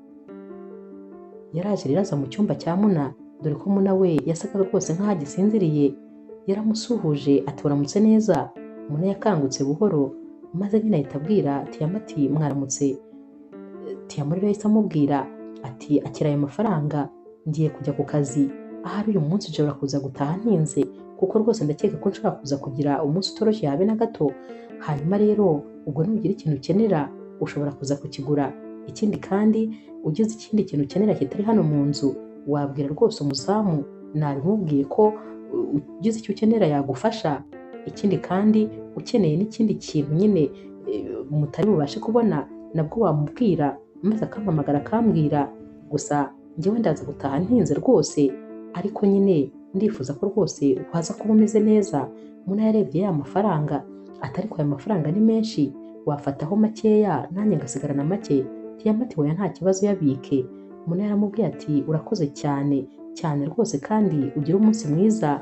Yaraje rero aza mu cyumba cya Muna, dore ko Muna we yasaga rwose nk'aho agisinziriye. Yaramusuhuje ati uramutse neza. Muna yakangutse buhoro maze nyine ahita abwira Tiyamo ati mwaramutse. Tiyamo rero yahise amubwira ati akira ayo mafaranga, ngiye kujya ku kazi, ahari uyu munsi nshobora kuza gutaha ntinze, kuko rwose ndakeka ko nshobora kuza kugira umunsi utoroshye habe na gato. Hanyuma rero ubwo nugira ikintu ukenera ushobora kuza kukigura. Ikindi kandi ugize ikindi kintu ukenera kitari hano mu nzu wabwira rwose umuzamu, nabimubwiye ko ugize icyo ukenera yagufasha. Ikindi kandi ukeneye n'ikindi kintu nyine mutari bubashe kubona nabwo wamubwira maze akampamagara akambwira. Gusa njyewe ndaza gutaha ntinze rwose, ariko nyine ndifuza ko rwose waza kuba umeze neza. Muna yarebye ya mafaranga ati ariko aya mafaranga ni menshi, wafataho makeya nanjye ngasigarana make. Tiyamo ati oya nta kibazo yabike. Muna yaramubwiye ati urakoze cyane cyane rwose kandi ugire umunsi mwiza.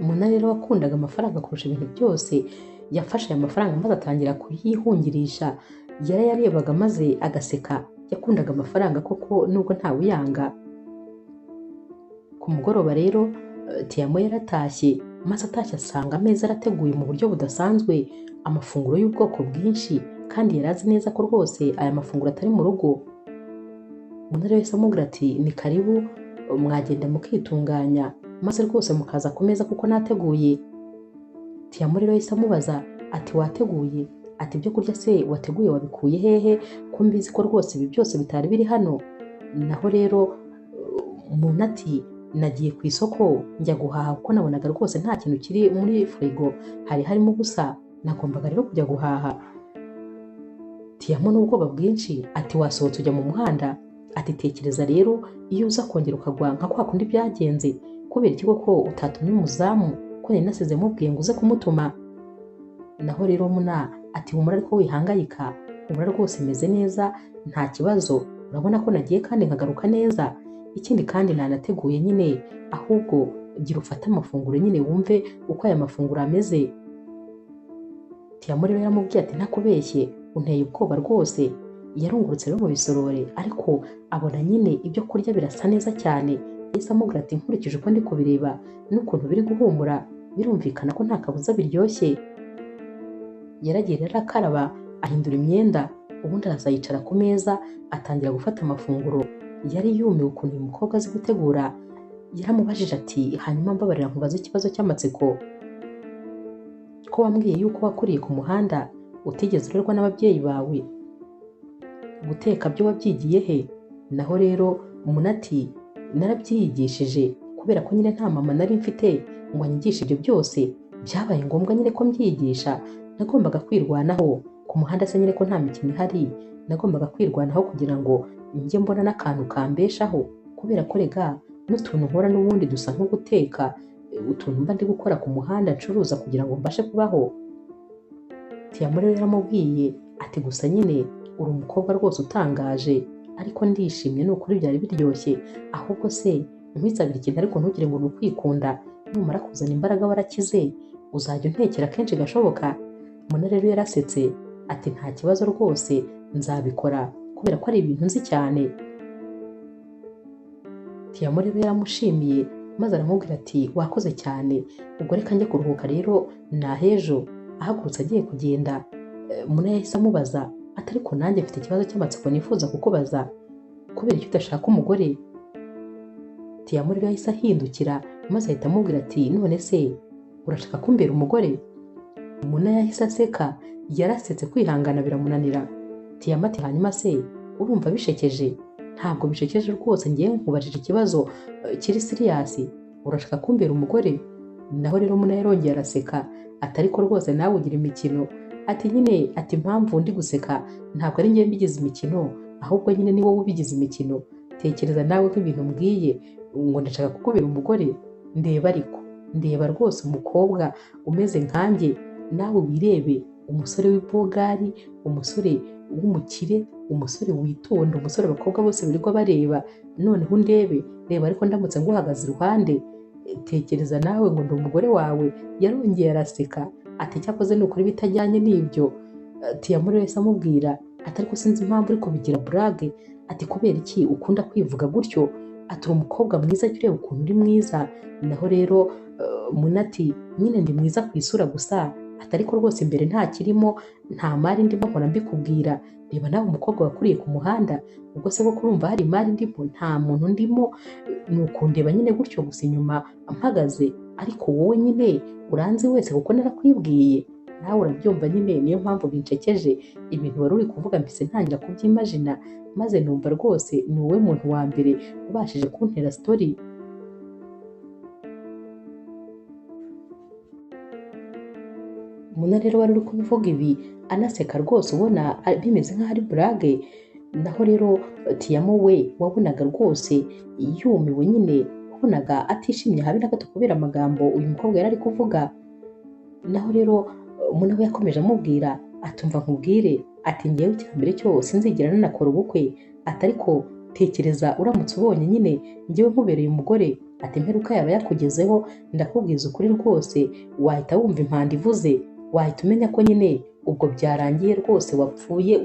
Muna rero wakundaga amafaranga kurusha ibintu byose, yafashe aya mafaranga maze atangira kuyihungirisha. Yarayarebaga maze agaseka. Yakundaga amafaranga koko nubwo ntawuyanga. Ku mugoroba rero Tiyamo yaratashye maze atashye asanga ameza arateguye mu buryo budasanzwe, amafunguro y'ubwoko bwinshi, kandi yari azi neza ko rwose aya mafunguro atari mu rugo. Muna rero yahise amubwira ati ni karibu, mwagenda mukitunganya maze rwose mukaza ku meza kuko nateguye. Tiyamo rero yahise amubaza ati wateguye? Ati ibyo kurya se wateguye wabikuye hehe ko mbizi ko rwose ibi byose bitari biri hano? Naho rero Muna ati nagiye ku isoko njya guhaha kuko nabonaga rwose nta kintu kiri muri firigo, hari harimo ubusa, nagombaga rero kujya guhaha. Tiyamo n'ubwoba bwinshi ati wasohotse ujya mu muhanda? Ati tekereza rero iyo uza kongera ukagwa nka kwa kundi byagenze, kubera iki koko utatumye umuzamu ko Ko nari nasize mubwiye ngo uze kumutuma. Naho rero Muna ati humura ariko wihangayika, humura rwose meze neza nta kibazo, urabona ko nagiye kandi nkagaruka neza. Ikindi kandi nanateguye nyine, ahubwo gira ufate amafunguro nyine wumve uko aya mafunguro ameze. Tiamu rero yaramubwiye ati ntakubeshye unteye ubwoba rwose. Yarungurutse rero mu bisorore ariko abona nyine ibyo kurya birasa neza cyane. Yahise amubwira ati nkurikije uko ndi kubireba n'ukuntu biri guhumura birumvikana ko nta kabuza biryoshye. Yaragiye rero akaraba ahindura imyenda, ubundi araza yicara ku meza atangira gufata amafunguro. Yari yumiwe ukuntu uyu mukobwa azi gutegura. Yaramubajije ati hanyuma mbabarira nkubaze ikibazo cy'amatsiko, ko wambwiye yuko wakuriye ku muhanda utigeze urerwa n'ababyeyi bawe, guteka byo wabyigiye he? Naho rero Muna ati narabyiyigishije kubera ko nyine nta mama nari mfite ngo anyigishe ibyo byose, byabaye ngombwa nyine ko mbyigisha. Nagombaga kwirwanaho ku muhanda se nyine ko nta mikino ihari, nagombaga kwirwanaho kugira ngo njye mbona n'akantu kambeshaho, kubera ko rega n'utuntu nkora n'ubundi dusa nko guteka, utuntu mba ndi gukora ku muhanda ncuruza kugira ngo mbashe kubaho. Tiamu rero yaramubwiye ati gusa nyine uri umukobwa rwose utangaje, ariko ndishimye ni ukuri byari biryoshye, ahubwo se nkwisabira ikintu ariko ntugire ngo ni ukwikunda, numara kuzana imbaraga warakize uzajya untekera kenshi gashoboka. Muna rero yarasetse ati nta kibazo rwose nzabikora kubera ko ari ibintu nzi cyane. Tiamu rero yaramushimiye maze aramubwira ati wakoze cyane, ubwo reka njye kuruhuka rero nahejo. Ahagurutse agiye kugenda, Muna yahise amubaza ati ariko nanjye mfite ikibazo cy'amatsiko nifuza kukubaza, kubera icyo udashaka umugore? Tiamu rero yahise ahindukira maze ahita amubwira ati none se urashaka kumbera umugore? Muna yahise aseka, yarasetse kwihangana biramunanira. Tiamu ati hanyuma se urumva bishekeje? Ntabwo bishekeje rwose, ngiye nkubajije ikibazo kiri siriyasi, urashaka kumbera umugore? Naho rero Muna yarongeye araseka ati ariko rwose nawe ugira imikino. Ati nyine ati impamvu ndi guseka ntabwo ari njye mbigize imikino, ahubwo nyine ni wowe ubigize imikino. Tekereza nawe nk'ibintu mbwiye ngo ndashaka kukubera umugore, ndeba ariko ndeba rwose umukobwa umeze nkanjye, nawe wirebe umusore w'ibogari, umusore w'umukire, umusore witonda, umusore abakobwa bose birirwa bareba, noneho undebe reba ariko ndamutse nguhagaze iruhande, tekereza nawe ngo ndi umugore wawe. Yarongeye araseka ati cyakoze ni ukuri bitajyanye n'ibyo. Tiamu rero yahise amubwira ati ariko sinzi impamvu uri kubigira burage, ati kubera iki ukunda kwivuga gutyo, ati uri umukobwa mwiza jya ureba ukuntu uri mwiza. Naho rero Muna ati nyine ndi mwiza ku isura gusa, ati ariko rwose imbere nta kirimo, nta mari ndimo nkora mbikubwira, reba nawe umukobwa wakuriye ku muhanda, ubwo se koko urumva hari imari ndimo? Nta muntu ndimo, ni ukundeba nyine gutyo gusa inyuma mpagaze, ariko wowe nyine uranzi wese kuko narakwibwiye, nawe urabyumva nyine, niyo mpamvu binshekeje ibintu wari uri kuvuga mpise ntangira kubyimajina, maze numva rwose ni wowe muntu wa mbere ubashije kuntera story. Muna rero wari uri kubivuga ibi anaseka rwose ubona bimeze nk'aho ari burage. Naho rero Tiamu we wabonaga rwose yumiwe nyine, wabonaga atishimye habe na gato kubera amagambo uyu mukobwa yari ari kuvuga. Naho rero Muna we yakomeje amubwira atumva nkubwire, ati ngewe icya mbere cyose sinzigera nanakora ubukwe, ati ariko tekereza uramutse ubonye nyine ngewe nkubereye umugore, ati imperuka yaba yakugezeho, ndakubwiza ukuri rwose wahita wumva impanda ivuze, wahita umenya ko nyine ubwo byarangiye rwose wapfuye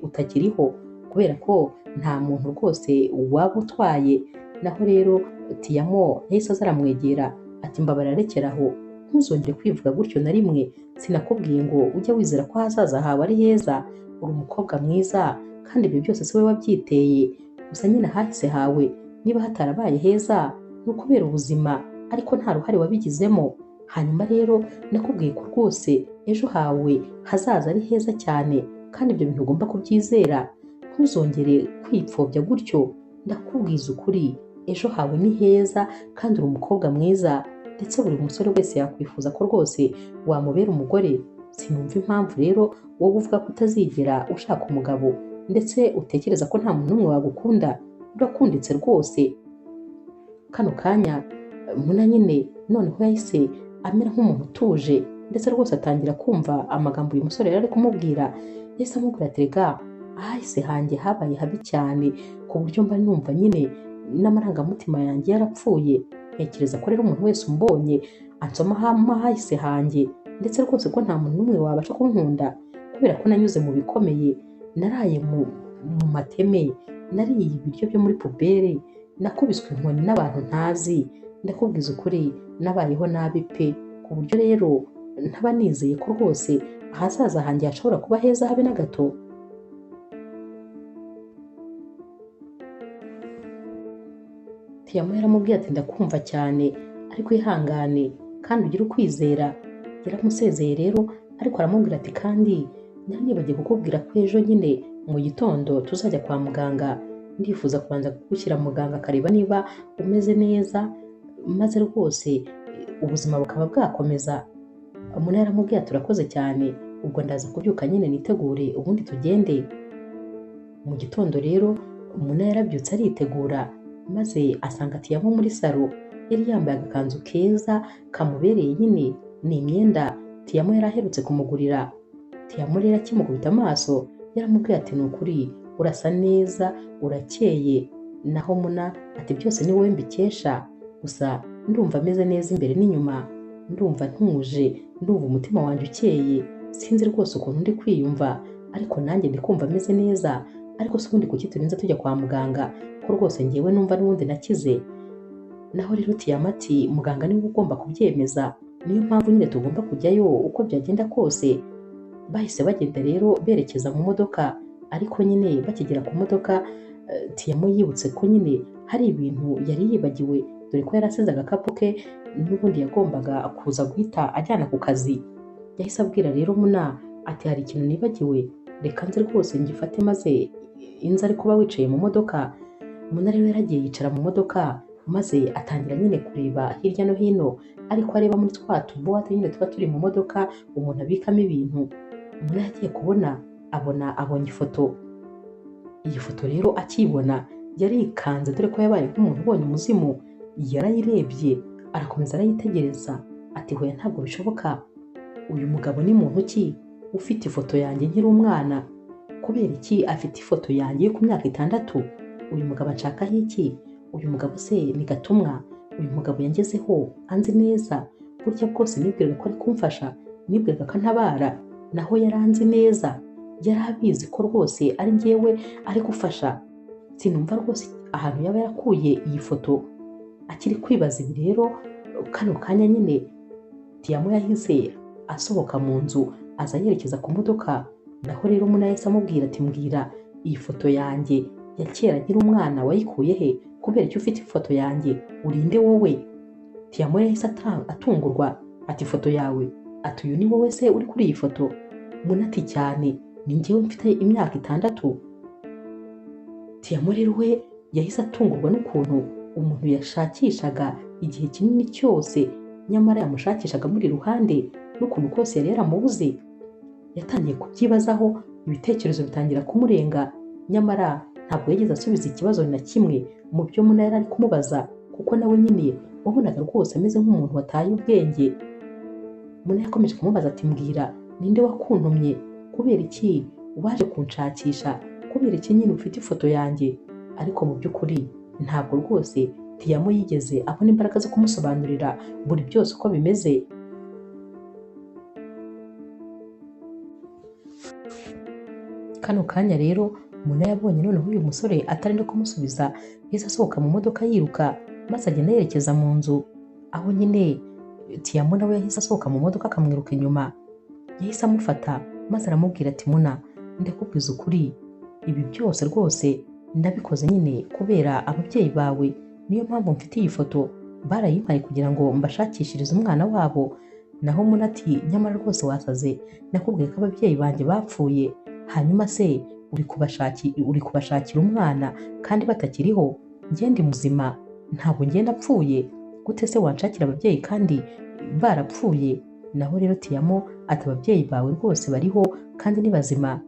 utakiriho, kubera ko nta muntu rwose waba utwaye. Naho rero Tiamu yahise aza aramwegera ati mbabarira rekera aho, ntuzongere kwivuga gutyo na rimwe, sinakubwiye ngo ujye wizera ko ahazaza hawe ari heza, uri umukobwa mwiza kandi ibyo byose si wowe wabyiteye, gusa nyine ahahise hawe niba hatarabaye heza ni ukubera ubuzima, ariko nta ruhare wabigizemo. Hanyuma rero nakubwiye ko rwose ejo hawe hazaza ari heza cyane, kandi ibyo bintu ugomba kubyizera, ntuzongere kwipfobya gutyo, ndakubwiza ukuri ejo hawe ni heza kandi uri umukobwa mwiza, ndetse buri musore wese yakwifuza ko rwose wamubera umugore. Sinumva impamvu rero wowe uvuga ko utazigera ushaka umugabo, ndetse utekereza ko nta muntu n'umwe wagukunda, urakunditse rwose. Kano kanya Muna nyine noneho yahise amera nk'umuntu utuje, ndetse rwose atangira kumva amagambo uyu musore yari ari kumubwira. Yahise amubwira ati rega ahahise hanjye habaye habi cyane, ku buryo mba numva nyine n'amarangamutima yanjye yarapfuye. Ntekereza ko rero umuntu wese umbonye ansoma ahahise hanjye, ndetse rwose ko nta muntu n'umwe wabasha kunkunda kubera ko nanyuze mu bikomeye, naraye mu mateme, nariye ibiryo byo muri pubere, nakubiswe inkoni n'abantu ntazi, ndakubwiza ukuri nabayeho nabi pe, ku buryo rero ntaba nizeye ko rwose ahazaza hanjye hashobora kuba heza habe na gato. Tiamu yaramubwiye ati ndakumva cyane ariko ihangane kandi ugire ukwizera. Yaramusezeye rero, ariko aramubwira ati kandi nari nibagiwe kukubwira ko ejo nyine mu gitondo tuzajya kwa muganga, ndifuza kubanza kugushyira muganga akareba niba umeze neza, maze rwose ubuzima bukaba bwakomeza. Umuntu yaramubwiye ati urakoze cyane, ubwo ndaza kubyuka nyine nitegure ubundi tugende. Mu gitondo rero Muna yarabyutse aritegura, maze asanga Tiamu muri salo. Yari yambaye agakanzu keza kamubereye nyine, ni imyenda Tiamu yari aherutse kumugurira. Tiamu rero akimukubita amaso yaramubwiye ati ni ukuri urasa neza urakeye. Naho Muna ati byose ni wowe mbikesha, gusa ndumva ameze neza imbere n'inyuma, ndumva ntuje, ndumva umutima wanjye ukeye, sinzi rwose ukuntu ndi kwiyumva, ariko nanjye ndi kumva ameze neza. Ariko se ubundi kuki turinze tujya kwa muganga ko rwose ngewe numva n'ubundi nakize? Naho rero Tiamu ati muganga niwe ugomba kubyemeza, niyo mpamvu nyine tugomba kujyayo uko byagenda kose. Bahise bagenda rero berekeza mu modoka, ariko nyine bakigera ku modoka Tiamu yibutse ko nyine hari ibintu yari yibagiwe, dore ko yari asize agakapu ke n'ubundi yagombaga kuza guhita ajyana ku kazi. Yahise abwira rero Muna ati hari ikintu nibagiwe, reka nze rwose ngifate maze inze ari kuba wicaye mu modoka. Muna rero yaragiye yicara mu modoka, maze atangira nyine kureba hirya no hino, ariko areba muri twa tubuwate nyine tuba turi mu modoka umuntu abikamo ibintu. Muna yagiye kubona abona abonye ifoto. Iyi foto rero akibona yarikanze, dore ko yabaye nk'umuntu ubonye umuzimu. Yarayirebye arakomeza arayitegereza, ati hoya ntabwo bishoboka, uyu mugabo ni muntu ki ufite ifoto yanjye nkiri umwana? Kubera iki afite ifoto yanjye yo ku myaka 6? Uyu mugabo anshakaho iki? Uyu mugabo se ni gatumwa? Uyu mugabo yangezeho anzi neza, burya bwose nibwiraga ko ari kumfasha, nibwiraga ko antabara, naho yaranzi neza, yari abizi ko rwose ari njyewe ari gufasha. Sinumva rwose ahantu yaba yarakuye iyi foto. Akiri kwibaza ibi rero, kano kanya nyine Tiamu yahise asohoka mu nzu aza yerekeza ku modoka. Naho rero Muna yahise amubwira ati mbwira iyi foto yanjye ya kera nkiri umwana wayikuye he? Kubera icyo ufite ifoto yanjye urinde wowe? Tiamu yahise atungurwa ati ifoto yawe? Ati uyu ni wowe se uri kuri iyi foto? Muna ati cyane, ni njyewe mfite imyaka 6. Tiamu rero we yahise atungurwa n'ukuntu umuntu yashakishaga igihe kinini cyose, nyamara yamushakishaga muri ruhande, n'ukuntu kose yari yaramubuze. Yatangiye kubyibazaho, ibitekerezo bitangira kumurenga, nyamara ntabwo yigeze asubiza ikibazo na kimwe mu byo Muna yari ari kumubaza, kuko nawe nyine wabonaga rwose ameze nk'umuntu wataye ubwenge. Muna yakomeje kumubaza ati mbwira ninde wakuntumye? Kubera iki waje kunshakisha? Kubera iki nyine ufite ifoto yanjye? Ariko mu by'ukuri ntabwo rwose Tiamu yigeze abona imbaraga zo kumusobanurira buri byose uko bimeze. Kano kanya rero Muna yabonye noneho uyu musore atari no kumusubiza, yahise asohoka mu modoka yiruka, maze agenda yerekeza mu nzu, aho nyine Tiamu nawe yahise asohoka mu modoka akamwiruka inyuma. Yahise amufata maze aramubwira ati Muna ndakubwiza ukuri, ibi byose rwose ndabikoze nyine kubera ababyeyi bawe, niyo mpamvu mfite iyi foto, barayimpaye kugira ngo mbashakishirize umwana wabo. Naho Muna ati nyamara rwose wasaze, nakubwiye ko ababyeyi banjye bapfuye, hanyuma se uri kubashakira umwana kandi batakiriho? Njye ndi muzima ntabwo ngenda apfuye, gute se wanshakira ababyeyi kandi barapfuye? Naho rero Tiamu ati ababyeyi bawe rwose bariho kandi ni bazima.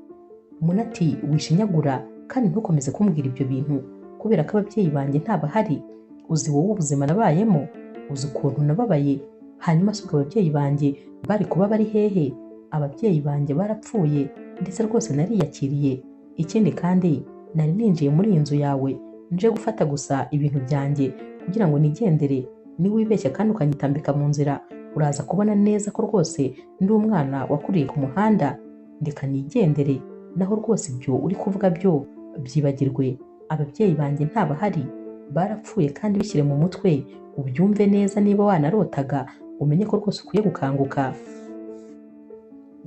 Muna ati wishinyagura kandi ntukomeze kumbwira ibyo bintu, kubera ko ababyeyi banjye ntabahari. Uzi wowe ubuzima nabayemo, uzi ukuntu nababaye, Hanyuma se ubwo ababyeyi banjye bari kuba bari hehe? Ababyeyi banjye barapfuye ndetse rwose nariyakiriye. Ikindi kandi nari ninjiye muri iyi nzu yawe nje gufata gusa ibintu byanjye kugira ngo nigendere. Niwibeshya kandi ukanyitambika mu nzira, uraza kubona neza ko rwose ndi umwana wakuriye ku muhanda. Ndeka nigendere, naho rwose ibyo uri kuvuga byo byibagirwe. Ababyeyi banjye ntabahari, barapfuye, kandi bishyire mu mutwe ubyumve neza. Niba wanarotaga umenye ko rwose ukwiye gukanguka.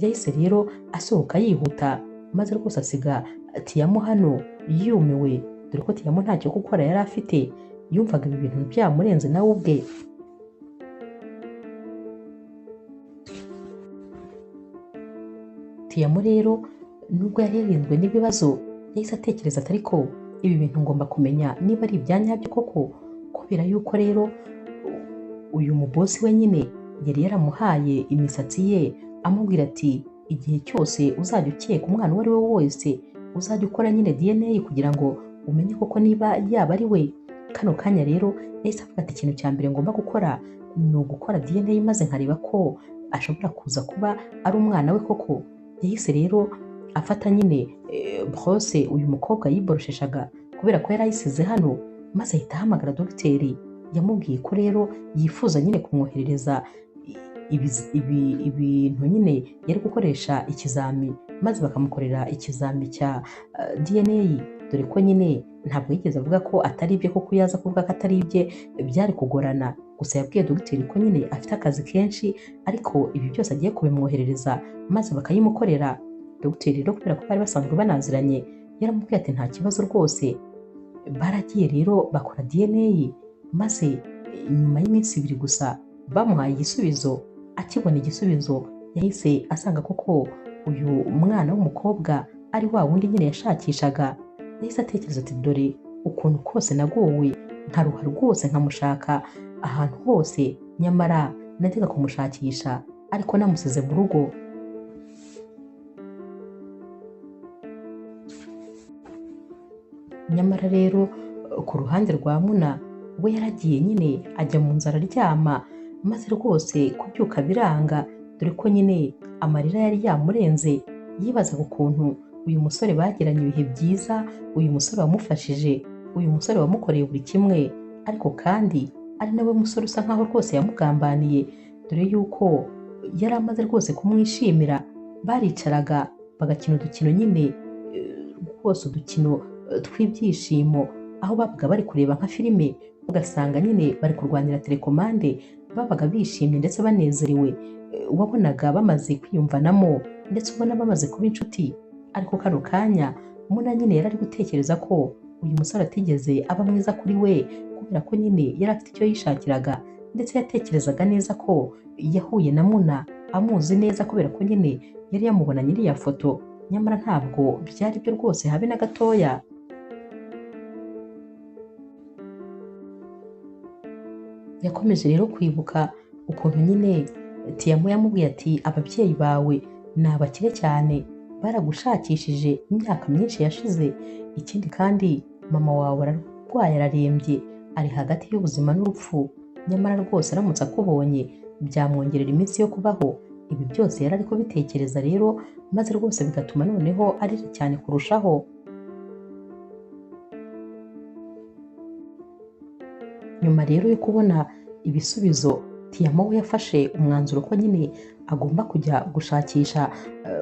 Yahise rero asohoka yihuta, maze rwose asiga Tiyamo hano yumiwe, dore ko Tiyamo ntacyo gukora yari afite. Yumvaga ibi bintu byamurenze nawe ubwe. Tiyamo rero nubwo yari yarinzwe n'ibibazo, yahise atekereza ati ariko ibi bintu ngomba kumenya niba ari ibya nyabyo koko, kubera yuko rero uyu mubosi we nyine yari yaramuhaye imisatsi ye, amubwira ati igihe cyose uzajya ukeka umwana uwo ari we wese, uzajya ukora nyine DNA kugira ngo umenye koko niba yaba ari we. Kano kanya rero yahise avuga ati ikintu cya mbere ngomba gukora ni ugukora DNA maze nkareba ko ashobora kuza kuba ari umwana we koko. Yahise rero afata nyine brose uyu mukobwa yiborosheshaga kubera ko yari ayisize hano, maze ahita ahamagara dogiteri. Yamubwiye ko rero yifuza nyine kumwoherereza ibintu nyine yari gukoresha ikizami, maze bakamukorera ikizami cya DNA, dore ko nyine ntabwo yigeze avuga ko atari ibye, kuko yaza kuvuga ko atari ibye byari kugorana. Gusa yabwiye dogiteri ko nyine afite akazi kenshi, ariko ibi byose agiye kubimwoherereza maze bakayimukorera. Dogiteri rero kubera ko bari basanzwe banaziranye, yaramubwiye ati nta kibazo rwose. Baragiye rero bakora DNA, maze nyuma y'iminsi 2 gusa bamuhaye igisubizo. Akibona igisubizo yahise asanga koko uyu mwana w'umukobwa ari wa wundi nyine yashakishaga. Yahise atekereza ati dore ukuntu kose nagowe, nkaruha rwose nkamushaka ahantu hose, nyamara najyaga kumushakisha ariko namusize mu rugo. Nyamara rero ku ruhande rwa Muna we yaragiye nyine ajya mu nzara aryama, maze rwose kubyuka biranga, dore ko nyine amarira yari yamurenze. Yibazaga ukuntu uyu musore bagiranye ibihe byiza, uyu musore wamufashije, uyu musore wamukoreye buri kimwe, ariko kandi ari nawe musore usa nkaho rwose yamugambaniye, dore yuko yari amaze rwose kumwishimira. Baricaraga bagakina udukino nyine rwose udukino tw'ibyishimo, aho babaga bari kureba nka filime, ugasanga nyine bari kurwanira telekomande, babaga bishimye ndetse banezerewe. Wabonaga bamaze kwiyumvanamo ndetse ubona bamaze kuba inshuti. Ariko kano kanya Muna nyine yari ari gutekereza ko uyu musore atigeze aba mwiza kuri we, kubera ko nyine yari afite icyo yishakiraga, ndetse yatekerezaga neza ko yahuye na Muna amuzi neza, kubera ko nyine yari yamubonanye iriya foto. Nyamara ntabwo byari byo rwose habe na gatoya. Yakomeje rero kwibuka ukuntu nyine Tiyamo yamubwiye ati ababyeyi bawe ni abakire cyane, baragushakishije imyaka myinshi yashize. Ikindi kandi mama wawe ararwaye, ararembye, ari hagati y'ubuzima n'urupfu, nyamara rwose aramutse akubonye byamwongerera iminsi yo kubaho. Ibi byose yari ari kubitekereza rero, maze rwose bigatuma noneho arira cyane kurushaho. Nyuma rero yo kubona ibisubizo, Tiyamo we yafashe umwanzuro ko nyine agomba kujya gushakisha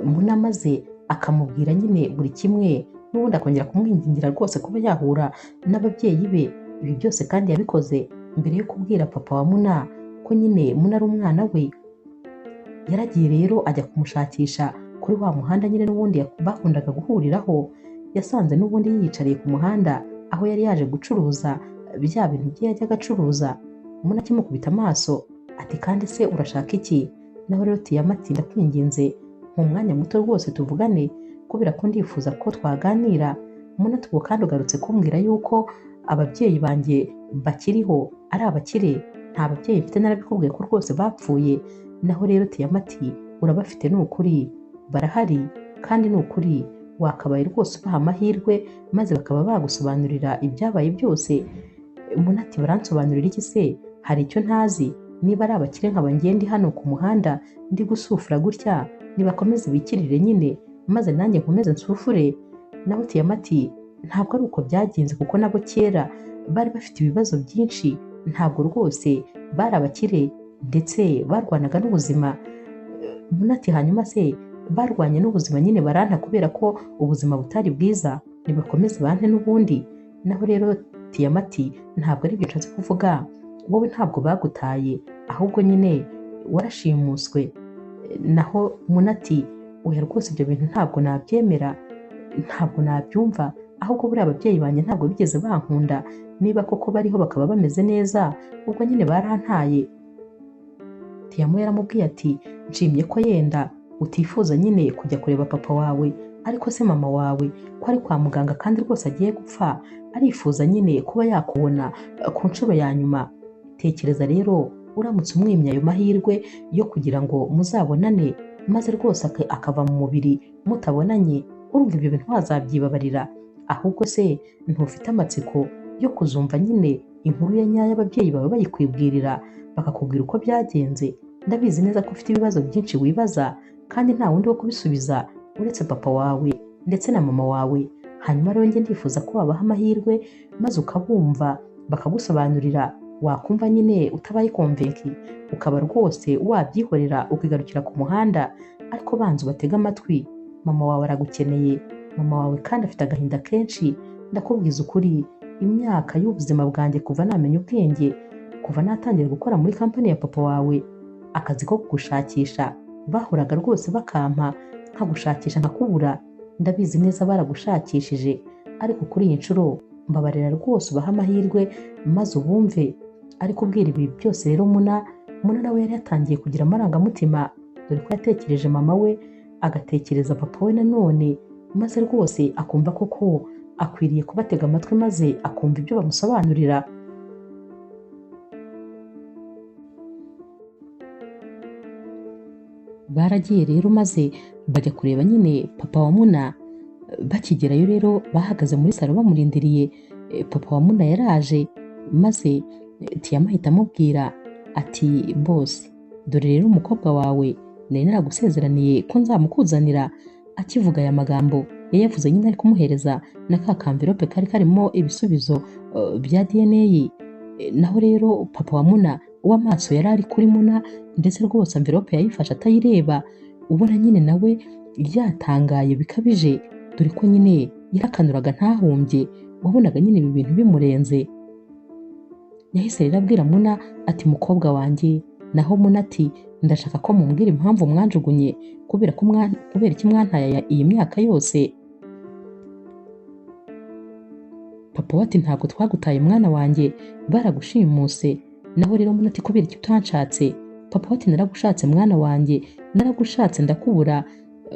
Muna, maze akamubwira nyine buri kimwe, n'ubundi akongera kumwingingira rwose kuba yahura n'ababyeyi be. Ibi byose kandi yabikoze mbere yo kubwira papa wa Muna ko nyine Muna ari umwana we. Yaragiye rero ajya kumushakisha kuri wa muhanda nyine n'ubundi bakundaga guhuriraho. Yasanze n'ubundi yiyicariye ku muhanda aho yari yaje gucuruza bya bintu bye yajyaga acuruza. Muna akimukubita amaso ati kandi se urashaka iki? Naho rero Tiyamo ati ndakwinginze mu mwanya muto rwose tuvugane, kubera ko ndifuza ko twaganira. Muna ati ubwo kandi ugarutse kumbwira yuko ababyeyi banjye bakiriho ari abakire, nta babyeyi mfite narabikubwiye ko rwose bapfuye. Naho rero Tiyamo ati urabafite ni ukuri, barahari kandi ni ukuri, wakabaye rwose ubaha amahirwe maze bakaba bagusobanurira ibyabaye byose. Muna ati baransobanurira iki se? Hari icyo ntazi? Niba ari abakire nkaba ngende hano ku muhanda ndi gusufura gutya, nibakomeze bikirire nyine maze nanjye nkomeze nsufure. Naho Tiyama ati ntabwo ari uko byagenze, kuko nabo kera bari bafite ibibazo byinshi, ntabwo rwose bari abakire ndetse barwanaga n'ubuzima. Muna ati hanyuma se barwanye n'ubuzima nyine baranta kubera ko ubuzima butari bwiza, nibakomeze bante n'ubundi. Naho rero Tiyama ati ntabwo ari ibyo nshatse kuvuga, wowe ntabwo bagutaye ahubwo nyine warashimuswe. Naho Muna ati oya rwose ibyo bintu ntabwo nabyemera, ntabwo nabyumva, ahubwo buriya ababyeyi banjye ntabwo bigeze bankunda, niba koko bariho bakaba bameze neza ubwo nyine barantaye. Tiyama yaramubwiye ati nshimye ko yenda utifuza nyine kujya kureba papa wawe, ariko se mama wawe ko ari kwa muganga kandi rwose agiye gupfa, arifuza nyine kuba yakubona ku nshuro ya nyuma. Tekereza rero uramutse umwimye ayo mahirwe yo kugira ngo muzabonane, maze rwose akava mu mubiri mutabonanye, urumva ibyo bintu wazabyibabarira? Ahubwo se ntufite amatsiko yo kuzumva nyine inkuru ya nyayo ababyeyi bawe bayikwibwirira bakakubwira uko byagenze? Ndabizi neza ko ufite ibibazo byinshi wibaza kandi nta wundi wo kubisubiza uretse papa wawe ndetse na mama wawe. Hanyuma rero njye ndifuza ko wabaha amahirwe maze ukabumva bakagusobanurira, wakumva nyine utabaye konvenki ukaba rwose wabyihorera ukigarukira ku muhanda, ariko banza ubatege amatwi. Mama wawe aragukeneye, mama wawe kandi afite agahinda kenshi. Ndakubwiza ukuri, imyaka y'ubuzima bwanjye kuva namenya ubwenge, kuva natangira gukora muri kampani ya papa wawe, akazi ko kugushakisha bahoraga rwose bakampa nkagushakisha nkakubura. Ndabizi neza baragushakishije, ariko kuri iyi nshuro mbabarira rwose ubahe amahirwe maze ubumve. Ariko ubwira ibi byose rero Muna nawe yari yatangiye kugira amarangamutima, dore ko yatekereje mama we agatekereza papa we nanone, maze rwose akumva koko akwiriye kubatega amatwi maze akumva ibyo bamusobanurira. Baragiye rero maze bajya kureba nyine papa wa Muna. Bakigerayo rero bahagaze muri salo bamurindiriye. Papa wa Muna yaraje maze Tiyama ahita amubwira ati bose dore rero umukobwa wawe nari naragusezeraniye ko nzamukuzanira. Akivuga aya magambo yayavuze nyine ari kumuhereza na ka kamverope kari karimo ibisubizo bya DNA. Naho rero papa wa Muna uw'amaso yari ari kuri Muna, ndetse rwose amverope yayifashe atayireba, ubona nyine nawe yatangaye bikabije, dore ko nyine yarakanuraga ntahumbye, wabonaga nyine ibi bintu bimurenze. Yahise rero abwira Muna ati mukobwa wanjye. Naho Muna ati ndashaka ko mumbwira impamvu mwanjugunye, kubera iki mwantaye iyi myaka yose. Papa we ati ntabwo twagutaye mwana wanjye, baragushimuse. Naho rero Muna ati kubera iki utanshatse? Papa we ati naragushatse mwana wanjye, naragushatse ndakubura.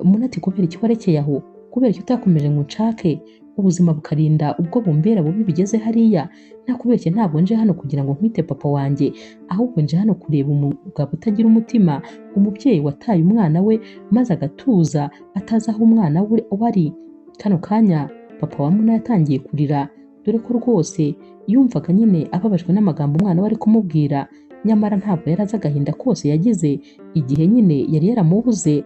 Muna ati kubera iki warekeye aho? Kubera iki utakomeje ngo unshake? Ubuzima bukarinda ubwo bumbera bubi bigeze hariya. Ntakubeshye ntabwo nje hano kugira ngo nkwite papa wanjye, ahubwo nje hano kureba umugabo utagira umutima, umubyeyi wataye umwana we maze agatuza atazi aho umwana we ari. Kano kanya papa wa Muna yatangiye kurira, dore ko rwose yumvaga nyine ababajwe n'amagambo umwana we ari kumubwira, nyamara ntabwo yari azi agahinda kose yagize igihe nyine yari yaramubuze.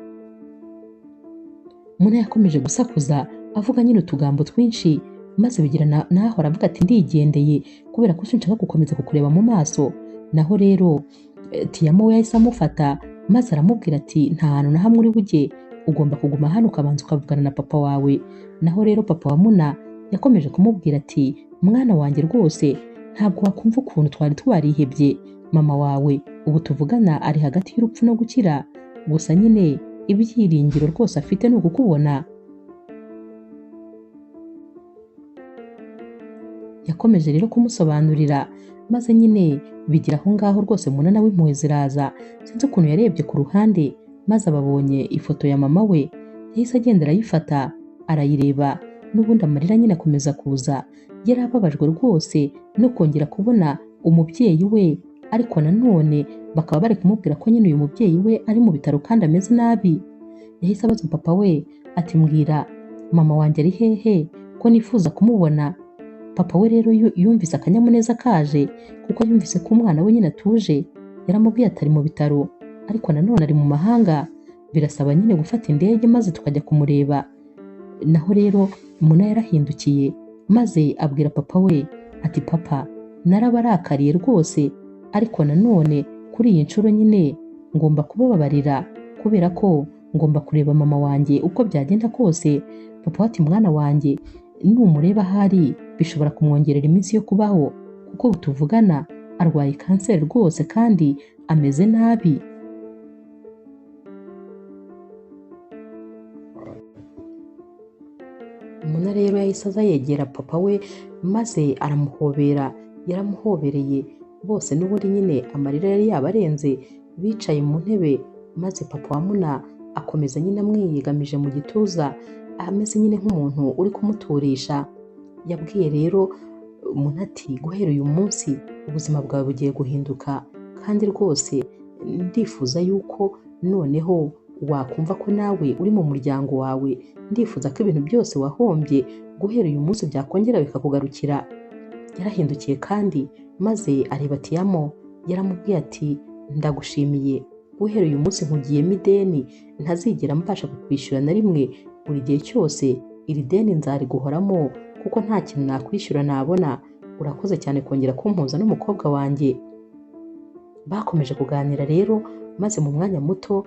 Muna yakomeje gusakuza avuga nyine utugambo twinshi, maze bigira naho aravuga ati ndigendeye kubera ko sinshaka gukomeza kukureba mu maso. Naho rero Tiyama we yahise amufata maze aramubwira ati nta hantu na hamwe uri bujye, ugomba kuguma hano ukabanza ukavugana na papa wawe. Naho rero papa wa Muna yakomeje kumubwira ati mwana wanjye rwose ntabwo wakumva ukuntu twari twarihebye, mama wawe ubu tuvugana ari hagati y'urupfu no gukira, gusa nyine ibyiringiro rwose afite ni ukukubona. Yakomeje rero kumusobanurira maze nyine bigira aho ngaho rwose Muna nawe impuhwe ziraza. Sinzi ukuntu yarebye ku ruhande maze ababonye ifoto ya mama we, yahise agenda arayifata arayireba, n'ubundi amarira nyine akomeza kuza. Yari ababajwe rwose no kongera kubona umubyeyi we, ariko nanone bakaba bari kumubwira ko nyine uyu mubyeyi we ari mu bitaro kandi ameze nabi. Yahise abaza papa we ati mbwira mama wanjye ari hehe ko nifuza kumubona? Papa we rero yumvise akanyamuneza kaje, kuko yumvise ko umwana we nyine atuje. Yaramubwiye atari mu bitaro ariko nanone ari mu mahanga, birasaba nyine gufata indege maze tukajya kumureba. Naho rero Muna yarahindukiye maze abwira papa we ati papa narabarakariye rwose, ariko nanone kuri iyi nshuro nyine ngomba kubababarira kubera ko ngomba kureba mama wanjye uko byagenda kose. Papa we ati mwana wanjye numureba ahari bishobora kumwongerera iminsi yo kubaho, kuko ubu tuvugana arwaye kanseri rwose kandi ameze nabi. Muna rero yahise aza yegera papa we maze aramuhobera, yaramuhobereye bose n'ubundi nyine amarira yari yabarenze, bicaye mu ntebe maze papa wa Muna akomeza nyine amwiyegamije mu gituza ameze nyine nk'umuntu uri kumuturisha. Yabwiye rero Muna ati guhera uyu munsi ubuzima bwawe bugiye guhinduka, kandi rwose ndifuza yuko noneho wakumva ko nawe uri mu muryango wawe, ndifuza ko ibintu byose wahombye guhera uyu munsi byakongera bikakugarukira. Yarahindukiye kandi maze areba Tiyamo, yaramubwiye ati ndagushimiye, guhera uyu munsi nkugiyemo ideni ntazigera mbasha kukwishyura na rimwe, buri gihe cyose iri deni nzariguhoramo kuko nta kintu nakwishyura nabona, urakoze cyane kongera kumpuza n'umukobwa wanjye. Bakomeje kuganira rero maze mu mwanya muto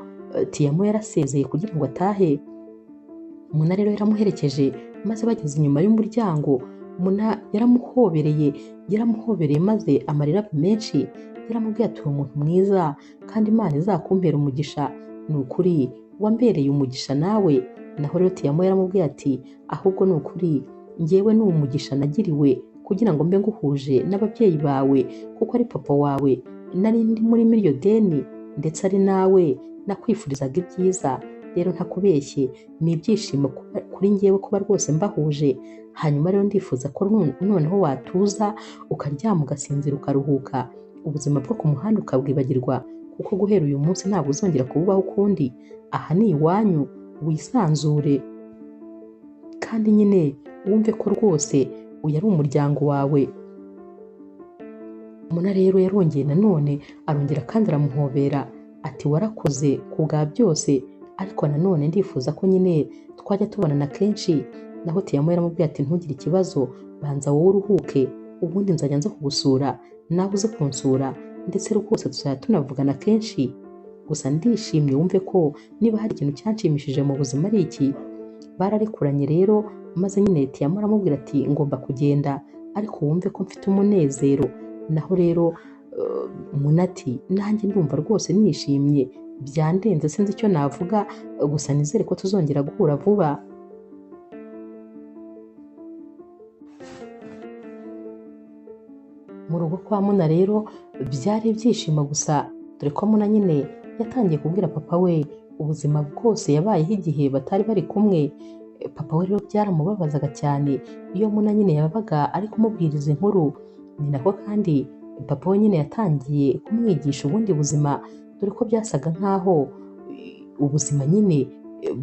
Tiyamo yarasezeye kugira ngo atahe. Muna rero yaramuherekeje maze bageze inyuma y'umuryango Muna yaramuhobereye maze amarira aba menshi. Yaramubwiye ati uri umuntu mwiza kandi Imana izakumpera umugisha, ni ukuri wambereye umugisha nawe. Naho rero Tiyamo yaramubwiye ati ahubwo ni ukuri njyewe ni umugisha nagiriwe kugira ngo mbe nguhuje n'ababyeyi bawe, kuko ari papa wawe nari ndi muri iryo deni ndetse ari nawe nakwifurizaga ibyiza, rero ntakubeshye ni ibyishimo kuri njyewe kuba rwose mbahuje. Hanyuma rero ndifuza ko noneho watuza ukaryama ugasinzira ukaruhuka, ubuzima bwo ku muhanda ukabwibagirwa, kuko guhera uyu munsi ntabwo uzongera kububaho ukundi, aha ni iwanyu wisanzure kandi nyine wumve ko rwose uyu ari umuryango wawe. Muna rero yarongeye nanone arongera kandi aramuhobera ati warakoze ku bwa byose, ariko nanone ndifuza ko nyine twajya tubonana kenshi. Naho Tiyamo yaramubwiye ati ntugire ikibazo, banza wowe uruhuke, ubundi nzajya nza kugusura nawe uze kunsura, ndetse rwose tuzajya tunavugana kenshi. Gusa ndishimye wumve ko niba hari ikintu cyanshimishije mu buzima ari iki. Bararekuranye rero maze nyine Tiyamo aramubwira ati ngomba kugenda ariko wumve ko mfite umunezero. Naho rero Muna ati nanjye ndumva rwose nishimye byandenze sinzi icyo navuga, gusa nizere ko tuzongera guhura vuba. Mu rugo kwa Muna rero byari ibyishimo gusa, dore ko Muna nyine yatangiye kubwira papa we ubuzima bwose yabayeho igihe batari bari kumwe. Papa we rero byaramubabazaga cyane iyo Muna nyine yabaga ari kumubwiriza inkuru. Ni nako kandi papa we nyine yatangiye kumwigisha ubundi buzima, dore ko byasaga nkaho ubuzima nyine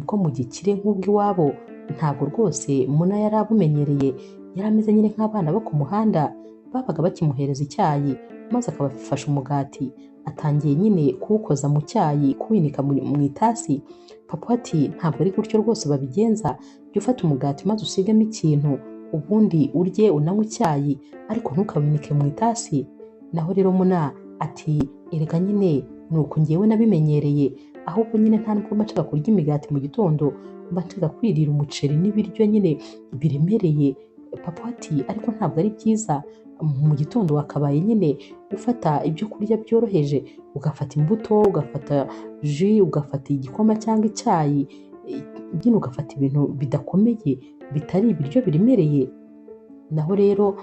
bwo mu gikire nk'ubw'iwabo ntabwo rwose Muna yari abumenyereye. Yari ameze nyine nk'abana bo ku muhanda babaga bakimuhereza icyayi maze akabafasha umugati, atangiye nyine kuwukoza mu cyayi kuwinika mu itasi. Papa ati ntabwo ari gutyo rwose babigenza, jya ufata umugati maze usigemo ikintu ubundi urye unanywe icyayi, ariko ntukawinike mu itasi. Naho rero Muna ati erega nyine ni uku njyewe nabimenyereye, ahubwo nyine nta nubwo mba nshaka kurya imigati mu gitondo, mba nshaka kwirira umuceri n'ibiryo nyine biremereye. Papa ati ariko ntabwo ari byiza, mu gitondo wakabaye nyine ufata ibyo kurya byoroheje, ugafata imbuto, ugafata ji, ugafata igikoma cyangwa icyayi, nyine ugafata ibintu bidakomeye bitari ibiryo biremereye. Naho rero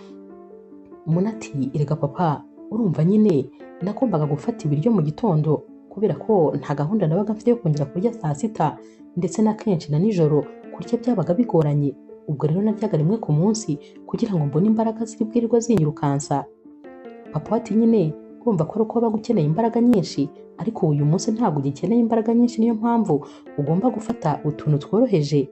Muna ati erega papa urumva nyine nagombaga gufata ibiryo mu gitondo kubera ko nta gahunda nabaga mfite yo kongera kurya saa sita, ndetse na kenshi na nijoro kurya byabaga bigoranye, ubwo rero naryaga rimwe ku munsi kugira ngo mbone imbaraga ziri bwirirwa zinyirukansa. Papa ati nyine urumva ko ari uko wabaga ukeneye imbaraga nyinshi, ariko uyu munsi ntabwo ugikeneye imbaraga nyinshi, niyo mpamvu ugomba gufata utuntu tworoheje.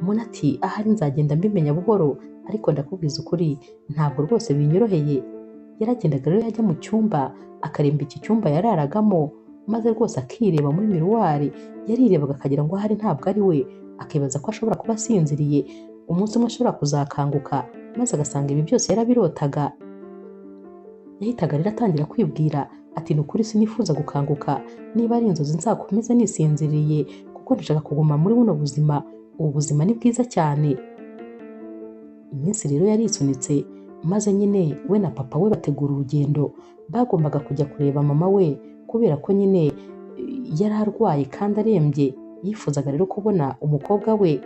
Muna ati ahari nzagenda mbimenya buhoro, ariko ndakubwiza ukuri ntabwo rwose binyoroheye. Yaragendaga rero yajya mu cyumba akaremba iki cyumba yararagamo, maze rwose akireba muri miruwari, yarirebaga akagira ngo ahari ntabwo ari we, akibaza ko ashobora kuba asinziriye, umunsi umwe ashobora kuzakanguka maze agasanga ibi byose yarabirotaga. Yahitaga rero atangira kwibwira ati ni ukuri sinifuza gukanguka, niba ari inzozi nzakomeze nisinziriye kuko ndashaka kuguma muri buno buzima, ubu buzima ni bwiza cyane. Iminsi rero yarisunitse, maze nyine we na papa we bategura urugendo, bagombaga kujya kureba mama we kubera ko nyine yari arwaye kandi arembye, yifuzaga rero kubona umukobwa we.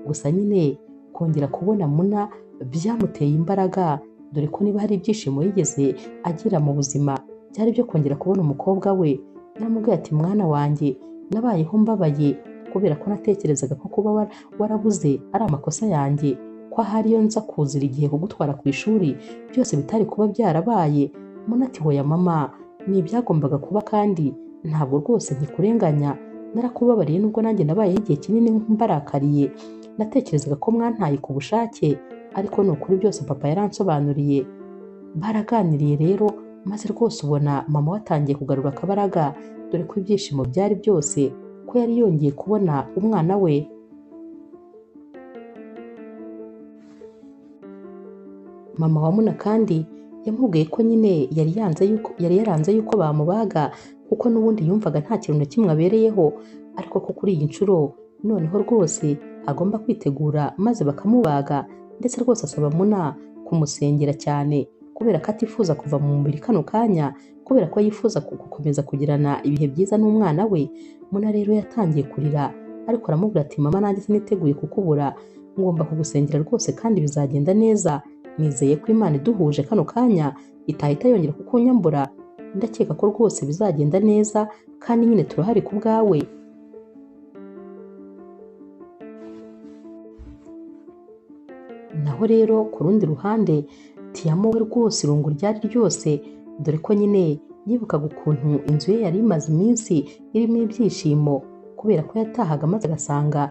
Gusa nyine kongera kubona Muna byamuteye imbaraga, dore ko niba hari ibyishimo yigeze agira mu buzima byari byo kongera kubona umukobwa we. Yaramubwiye ati mwana wanjye, nabayeho mbabaye kubera ko natekerezaga ko kuba warabuze ari amakosa yanjye, ko ahari iyo nza kuzira igihe kugutwara ku ishuri byose bitari kuba byarabaye. Muna ati hoya mama, ni ibyagombaga kuba kandi ntabwo rwose nkikurenganya, narakubabariye nubwo nanjye nabayeho igihe kinini mbarakariye, natekerezaga ko mwantaye ku bushake, ariko ni ukuri byose papa yaransobanuriye. Baraganiriye rero, maze rwose ubona mama watangiye kugarura akabaraga, dore ko ibyishimo byari byose ko yari yongeye kubona umwana we. Mama wa Muna kandi yamubwiye ko nyine yari yaranze yuko bamubaga, kuko n'ubundi yumvaga nta kintu na kimwe abereyeho, ariko ko kuri iyi nshuro noneho rwose agomba kwitegura maze bakamubaga, ndetse rwose asaba Muna kumusengera cyane kubera ko atifuza kuva mu mubiri kano kanya, kubera ko yifuza gukomeza kugirana ibihe byiza n'umwana we. Muna rero yatangiye kurira, ariko aramubwira ati mama nanjye siniteguye kukubura, ngomba kugusengera rwose kandi bizagenda neza, nizeye ko Imana iduhuje kano kanya itahita yongera kukunyambura, ndakeka ko rwose bizagenda neza kandi nyine turahari ku bwawe. Naho rero ku rundi ruhande Tiyamo we rwose irungu ryari ryose, dore ko nyine yibukaga ukuntu inzu ye yari imaze iminsi irimo ibyishimo, kubera ko yatahaga maze agasanga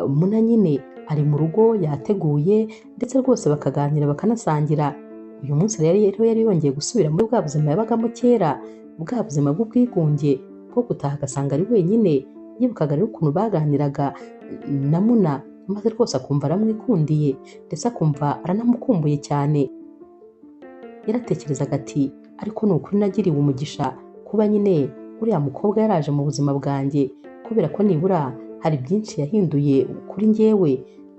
Muna nyine ari mu rugo yateguye, ndetse rwose bakaganira bakanasangira. Uyu munsi rero yari yongeye gusubira muri bwa buzima yabagamo kera, bwa buzima bw'ubwigunge bwo gutaha agasanga ari wenyine. Yibukaga rero ukuntu baganiraga na Muna, maze rwose akumva aramwikundiye, ndetse akumva aranamukumbuye cyane. Yaratekerezaga ati ariko ni ukuri nagiriwe umugisha kuba nyine uriya mukobwa yaraje mu buzima bwanjye, kubera ko nibura hari byinshi yahinduye kuri njyewe.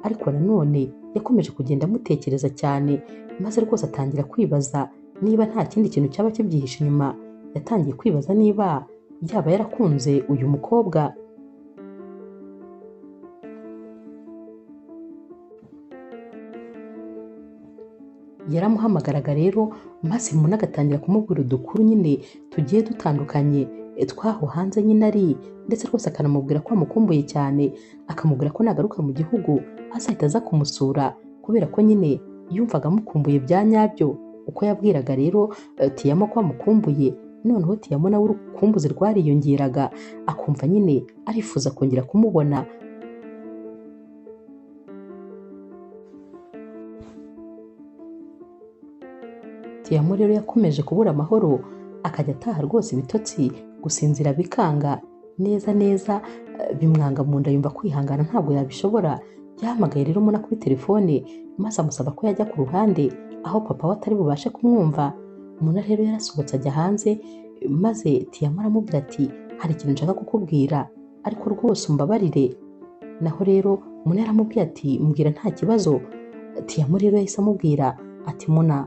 Ariko nanone yakomeje kugenda amutekereza cyane, maze rwose atangira kwibaza niba nta kindi kintu cyaba kibyihishe inyuma. Yatangiye kwibaza niba yaba yarakunze uyu mukobwa. Yaramuhamagaraga rero, maze Muna agatangira kumubwira udukuru nyine tugiye dutandukanye twaho hanze nyine ari, ndetse rwose akanamubwira ko amukumbuye cyane, akamubwira ko nagaruka mu gihugu azahita aza kumusura, kubera ko nyine yumvaga amukumbuye bya nyabyo. Uko yabwiraga rero Tiyamo ko amukumbuye, noneho Tiyamo nawe urukumbuzi rwariyongeraga, akumva nyine arifuza kongera kumubona. Tiyamo rero yakomeje kubura amahoro, akajya ataha rwose ibitotsi, gusinzira bikanga neza neza, bimwanga mu nda, yumva kwihangana ntabwo yabishobora. Yahamagaye rero Muna kuri telefone, maze amusaba ko yajya ku ruhande aho papa we atari bubashe kumwumva. Muna rero yarasohotse ajya hanze, maze Tiyamo aramubwira ati hari ikintu nshaka kukubwira, ariko rwose umbabarire. Naho rero Muna yaramubwiye ati mbwira nta kibazo. Tiyamo rero yahise amubwira ati Muna,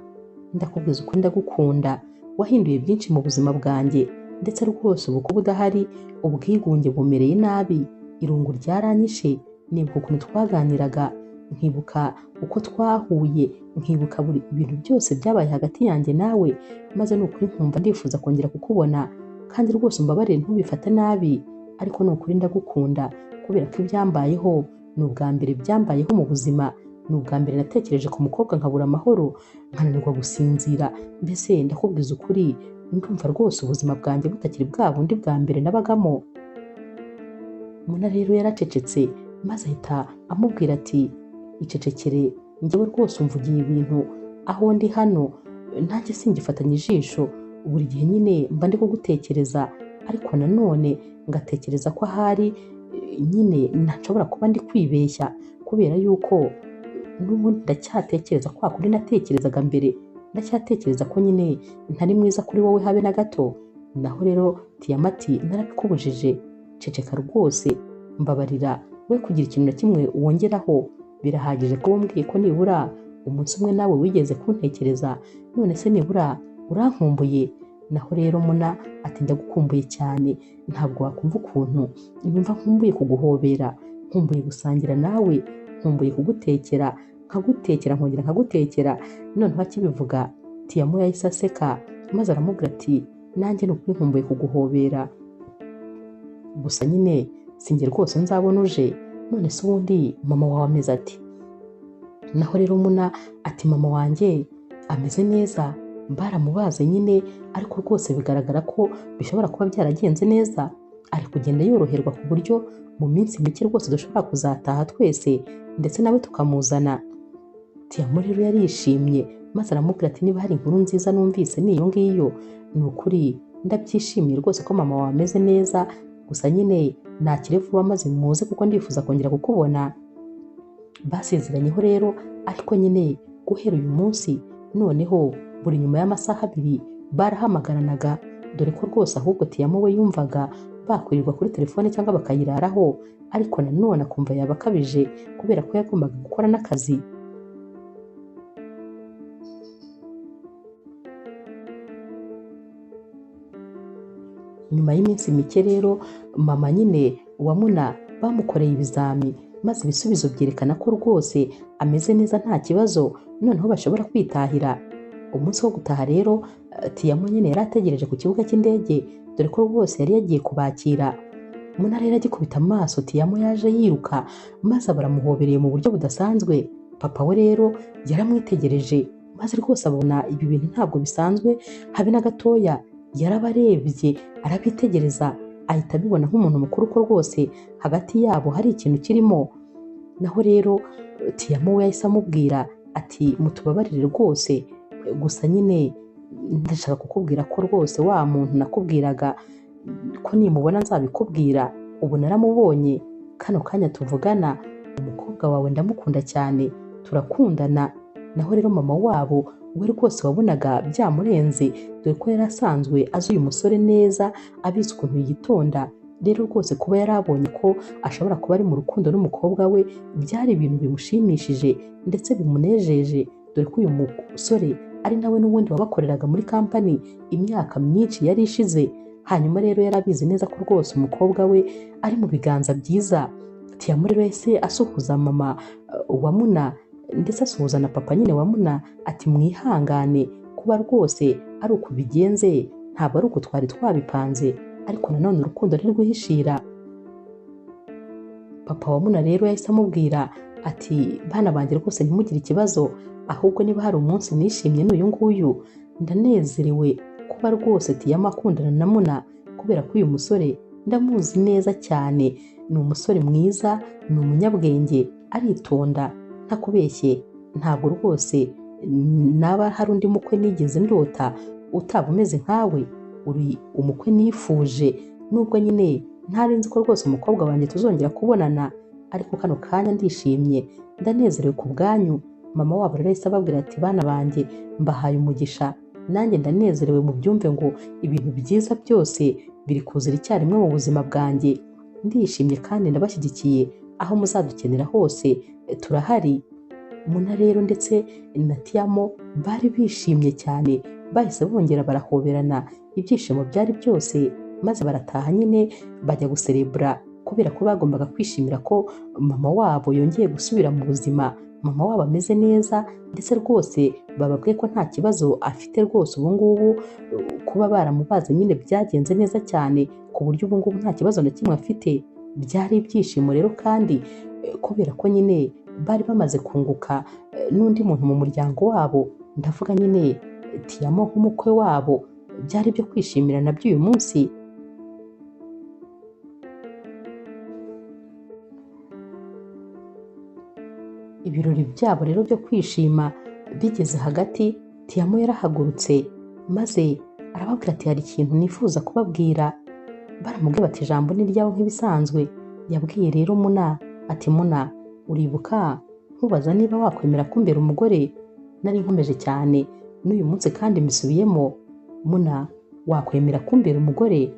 ndakubwiza ukuri ndagukunda, wahinduye byinshi mu buzima bwanjye, ndetse rwose ubu kuba udahari ubwigunge bumereye nabi, irungu ryaranyishe, nibuka ukuntu twaganiraga, nkibuka uko twahuye, nkibuka buri ibintu byose byabaye hagati yanjye nawe, maze ni ukuri nkumva ndifuza kongera kukubona, kandi rwose umbabarire ntubifate nabi, ariko ni ukuri ndagukunda, kubera ko ibyambayeho ni ubwa mbere byambayeho mu buzima, ni ubwa mbere natekereje ku mukobwa nkabura amahoro, nkananirwa gusinzira, mbese ndakubwiza ukuri ndumva rwose ubuzima bwanjye butakiri bwa bundi bwa mbere nabagamo. Muna rero yaracecetse, maze ahita amubwira ati icecekere, njyewe rwose umvugiye ibintu aho ndi hano Nanjye singifatanya ijisho, buri gihe nyine mba ndi kugutekereza, ariko nanone ngatekereza ko ahari nyine ntashobora kuba ndi kwibeshya, kubera yuko n'ubundi ndacyatekereza kwa kuri natekerezaga mbere, ndacyatekereza ko nyine ntari mwiza kuri wowe habe na gato. Naho rero Tiyama ati narabikubujije, ceceka rwose, mbabarira, we kugira ikintu na kimwe wongeraho, birahagije ko wambwiye ko nibura umunsi umwe nawe wigeze kuntekereza, none se nibura urankumbuye. Naho rero Muna ati ndagukumbuye cyane, ntabwo wakumva ukuntu numva nkumbuye kuguhobera, nkumbuye gusangira nawe, nkumbuye kugutekera, nkagutekera nkongera nkagutekera. Noneho akibivuga Tiyamo yahise aseka maze aramubwira ati nanjye ni ukuri nkumbuye kuguhobera, gusa nyine sinjye rwose nzabona uje. None se ubundi mama wawe ameze ati? Naho rero Muna ati mama wanjye ameze neza, baramubaze nyine, ariko rwose bigaragara ko bishobora kuba byaragenze neza, ari kugenda yoroherwa ku buryo mu minsi mike rwose dushobora kuzataha twese ndetse nawe tukamuzana. Tiyamo rero yarishimye maze aramubwira ati niba hari inkuru nziza numvise ni iyo ngiyo, ni ukuri ndabyishimiye rwose ko mama wawe ameze neza, gusa nyine nakire vuba maze muze kuko ndifuza kongera kukubona. Basezeranyeho rero, ariko nyine guhera uyu munsi noneho buri nyuma y'amasaha 2 barahamagaranaga, dore ko rwose ahubwo Tiyamo we yumvaga bakwirirwa kuri telefone cyangwa bakayiraraho, ariko nanone akumva yaba akabije kubera ko yagombaga gukora n'akazi. Nyuma y'iminsi mike rero mama nyine wa Muna bamukoreye ibizami, maze ibisubizo byerekana ko rwose ameze neza nta kibazo, noneho bashobora kwitahira. Umunsi wo gutaha rero Tiyamo nyine yari ategereje ku kibuga cy'indege, dore ko rwose yari yagiye kubakira. Muna rero agikubita amaso Tiyamo yaje yiruka maze baramuhobereye mu buryo budasanzwe. Papa we rero yaramwitegereje maze rwose abona ibi bintu ntabwo bisanzwe habe na gatoya, yarabarebye arabitegereza ahita abibona nk'umuntu mukuru ko rwose hagati yabo hari ikintu kirimo. Naho rero Tiyamo we yahise amubwira ati mutubabarire rwose, gusa nyine ndashaka kukubwira ko rwose wa muntu nakubwiraga ko nimubona nzabikubwira, ubu naramubonye, kano kanya tuvugana umukobwa wawe ndamukunda cyane, turakundana. Naho rero mama wabo we rwose wabonaga byamurenze, dore ko yari asanzwe azi uyu musore neza, abizi ukuntu yitonda, rero rwose kuba yarabonye ko ashobora kuba ari mu rukundo n'umukobwa we byari ibintu bimushimishije ndetse bimunejeje, dore ko uyu musore ari nawe n'ubundi wabakoreraga muri kampani imyaka myinshi yari ishize. Hanyuma rero yarabizi neza ko rwose umukobwa we ari mu biganza byiza. Tiyamo rero yahise asuhuza mama wa Muna ndetse asuhuza na papa nyine wa Muna ati mwihangane kuba rwose ari uku bigenze, ntabwo ari uku twari twabipanze, ariko nanone urukundo ntirwihishira. Papa wa Muna rero yahise amubwira ati bana banjye rwose ntimugire ikibazo, ahubwo niba hari umunsi nishimye n'uyu nguyu, ndanezerewe kuba rwose Tiyamo akundana na Muna, kubera ko uyu musore ndamuzi neza cyane, ni umusore mwiza, ni umunyabwenge, aritonda, ntakubeshye, ntabwo rwose naba hari undi mukwe nigeze ndota utaba umeze nkawe, uri umukwe nifuje, nubwo nyine ntari nzi ko rwose umukobwa wanjye tuzongera kubonana, ariko kano kanya ndishimye, ndanezerewe ku bwanyu. Mama wabo rero yahise ababwira ati bana banjye mbahaye umugisha, nanjye ndanezerewe, mubyumve ngo ibintu byiza byose biri kuzira icyarimwe mu buzima bwanjye, ndishimye kandi ndabashyigikiye, aho muzadukenera hose turahari. Muna rero ndetse na Tiyamo bari bishimye cyane, bahise bongera barahoberana, ibyishimo byari byose, maze barataha nyine bajya guserebura, kubera ko bagombaga kwishimira ko mama wabo yongeye gusubira mu buzima, mama wabo ameze neza, ndetse rwose bababwiye ko nta kibazo afite rwose ubu ngubu, kuba baramubaze nyine byagenze neza cyane, ku buryo ubu ngubu nta kibazo na kimwe afite. Byari ibyishimo rero kandi kubera ko nyine bari bamaze kunguka n'undi muntu mu muryango wabo, ndavuga nyine Tiyamo nk'umukwe wabo, byari byo kwishimira nabyo uyu munsi. Ibirori byabo rero byo kwishima bigeze hagati, Tiamo yarahagurutse maze arababwira ati hari ikintu nifuza kubabwira. Baramubwira bati ijambo ni ryawe nk'ibisanzwe. Yabwiye rero Muna ati Muna, uribuka nkubaza niba wakwemera kumbera umugore? Nari nkomeje cyane n'uyu munsi kandi mbisubiyemo. Muna, wakwemera kumbera umugore?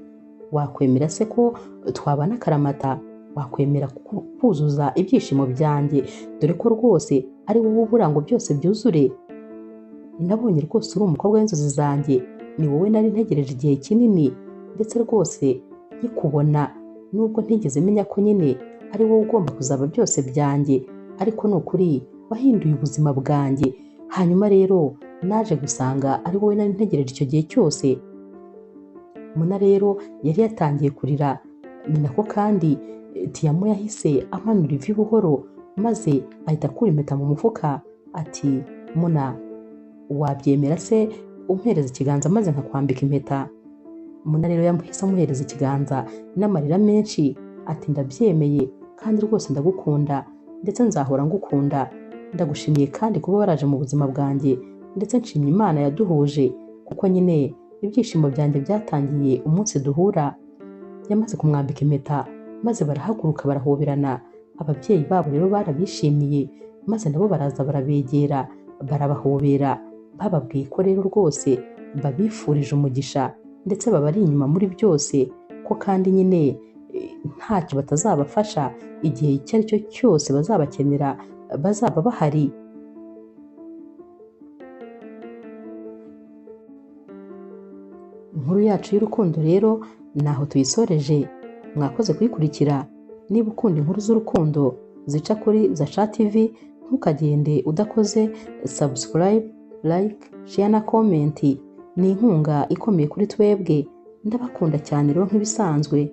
Wakwemera se ko twabana akaramata? Wakwemera kuzuza ibyishimo byanjye, dore ko rwose ari wowe ubura ngo byose byuzure? Nabonye rwose uri umukobwa w'inzozi zanjye, ni wowe nari ntegereje igihe kinini, ndetse rwose nkikubona nubwo ntigeze menya ko nyine ari wowe ugomba kuzaba byose byanjye, ariko ni ukuri wahinduye ubuzima bwanjye. Hanyuma rero naje gusanga ari wowe nari ntegereje icyo gihe cyose. Muna rero yari yatangiye kurira, ni nako kandi Tiamo yahise amanura ivi buhoro maze ahita akura impeta mu mufuka ati Muna, wabyemera se umpereza ikiganza maze nkakwambika impeta? Muna rero yahise amuhereza ikiganza n'amarira menshi ati ndabyemeye kandi rwose ndagukunda, ndetse nzahora ngukunda. Ndagushimiye kandi kuba waraje mu buzima bwanjye, ndetse nshimye Imana yaduhuje, kuko nyine ibyishimo byanjye byatangiye umunsi duhura. Yamaze kumwambika impeta maze barahaguruka barahoberana. Ababyeyi babo rero barabishimiye, maze nabo baraza barabegera barabahobera. Bababwiye ko rero rwose babifurije umugisha, ndetse babari inyuma muri byose, ko kandi nyine ntacyo batazabafasha, igihe icyo ari cyo cyose bazabakenera bazaba bahari. Inkuru yacu y'urukundo rero naho tuyisoreje. Mwakoze kuyikurikira. Niba ukunda inkuru z'urukundo zica kuri Zasha TV, ntukagende udakoze subscribe, like, share na comment. Ni inkunga ikomeye kuri twebwe. Ndabakunda cyane rero nk'ibisanzwe.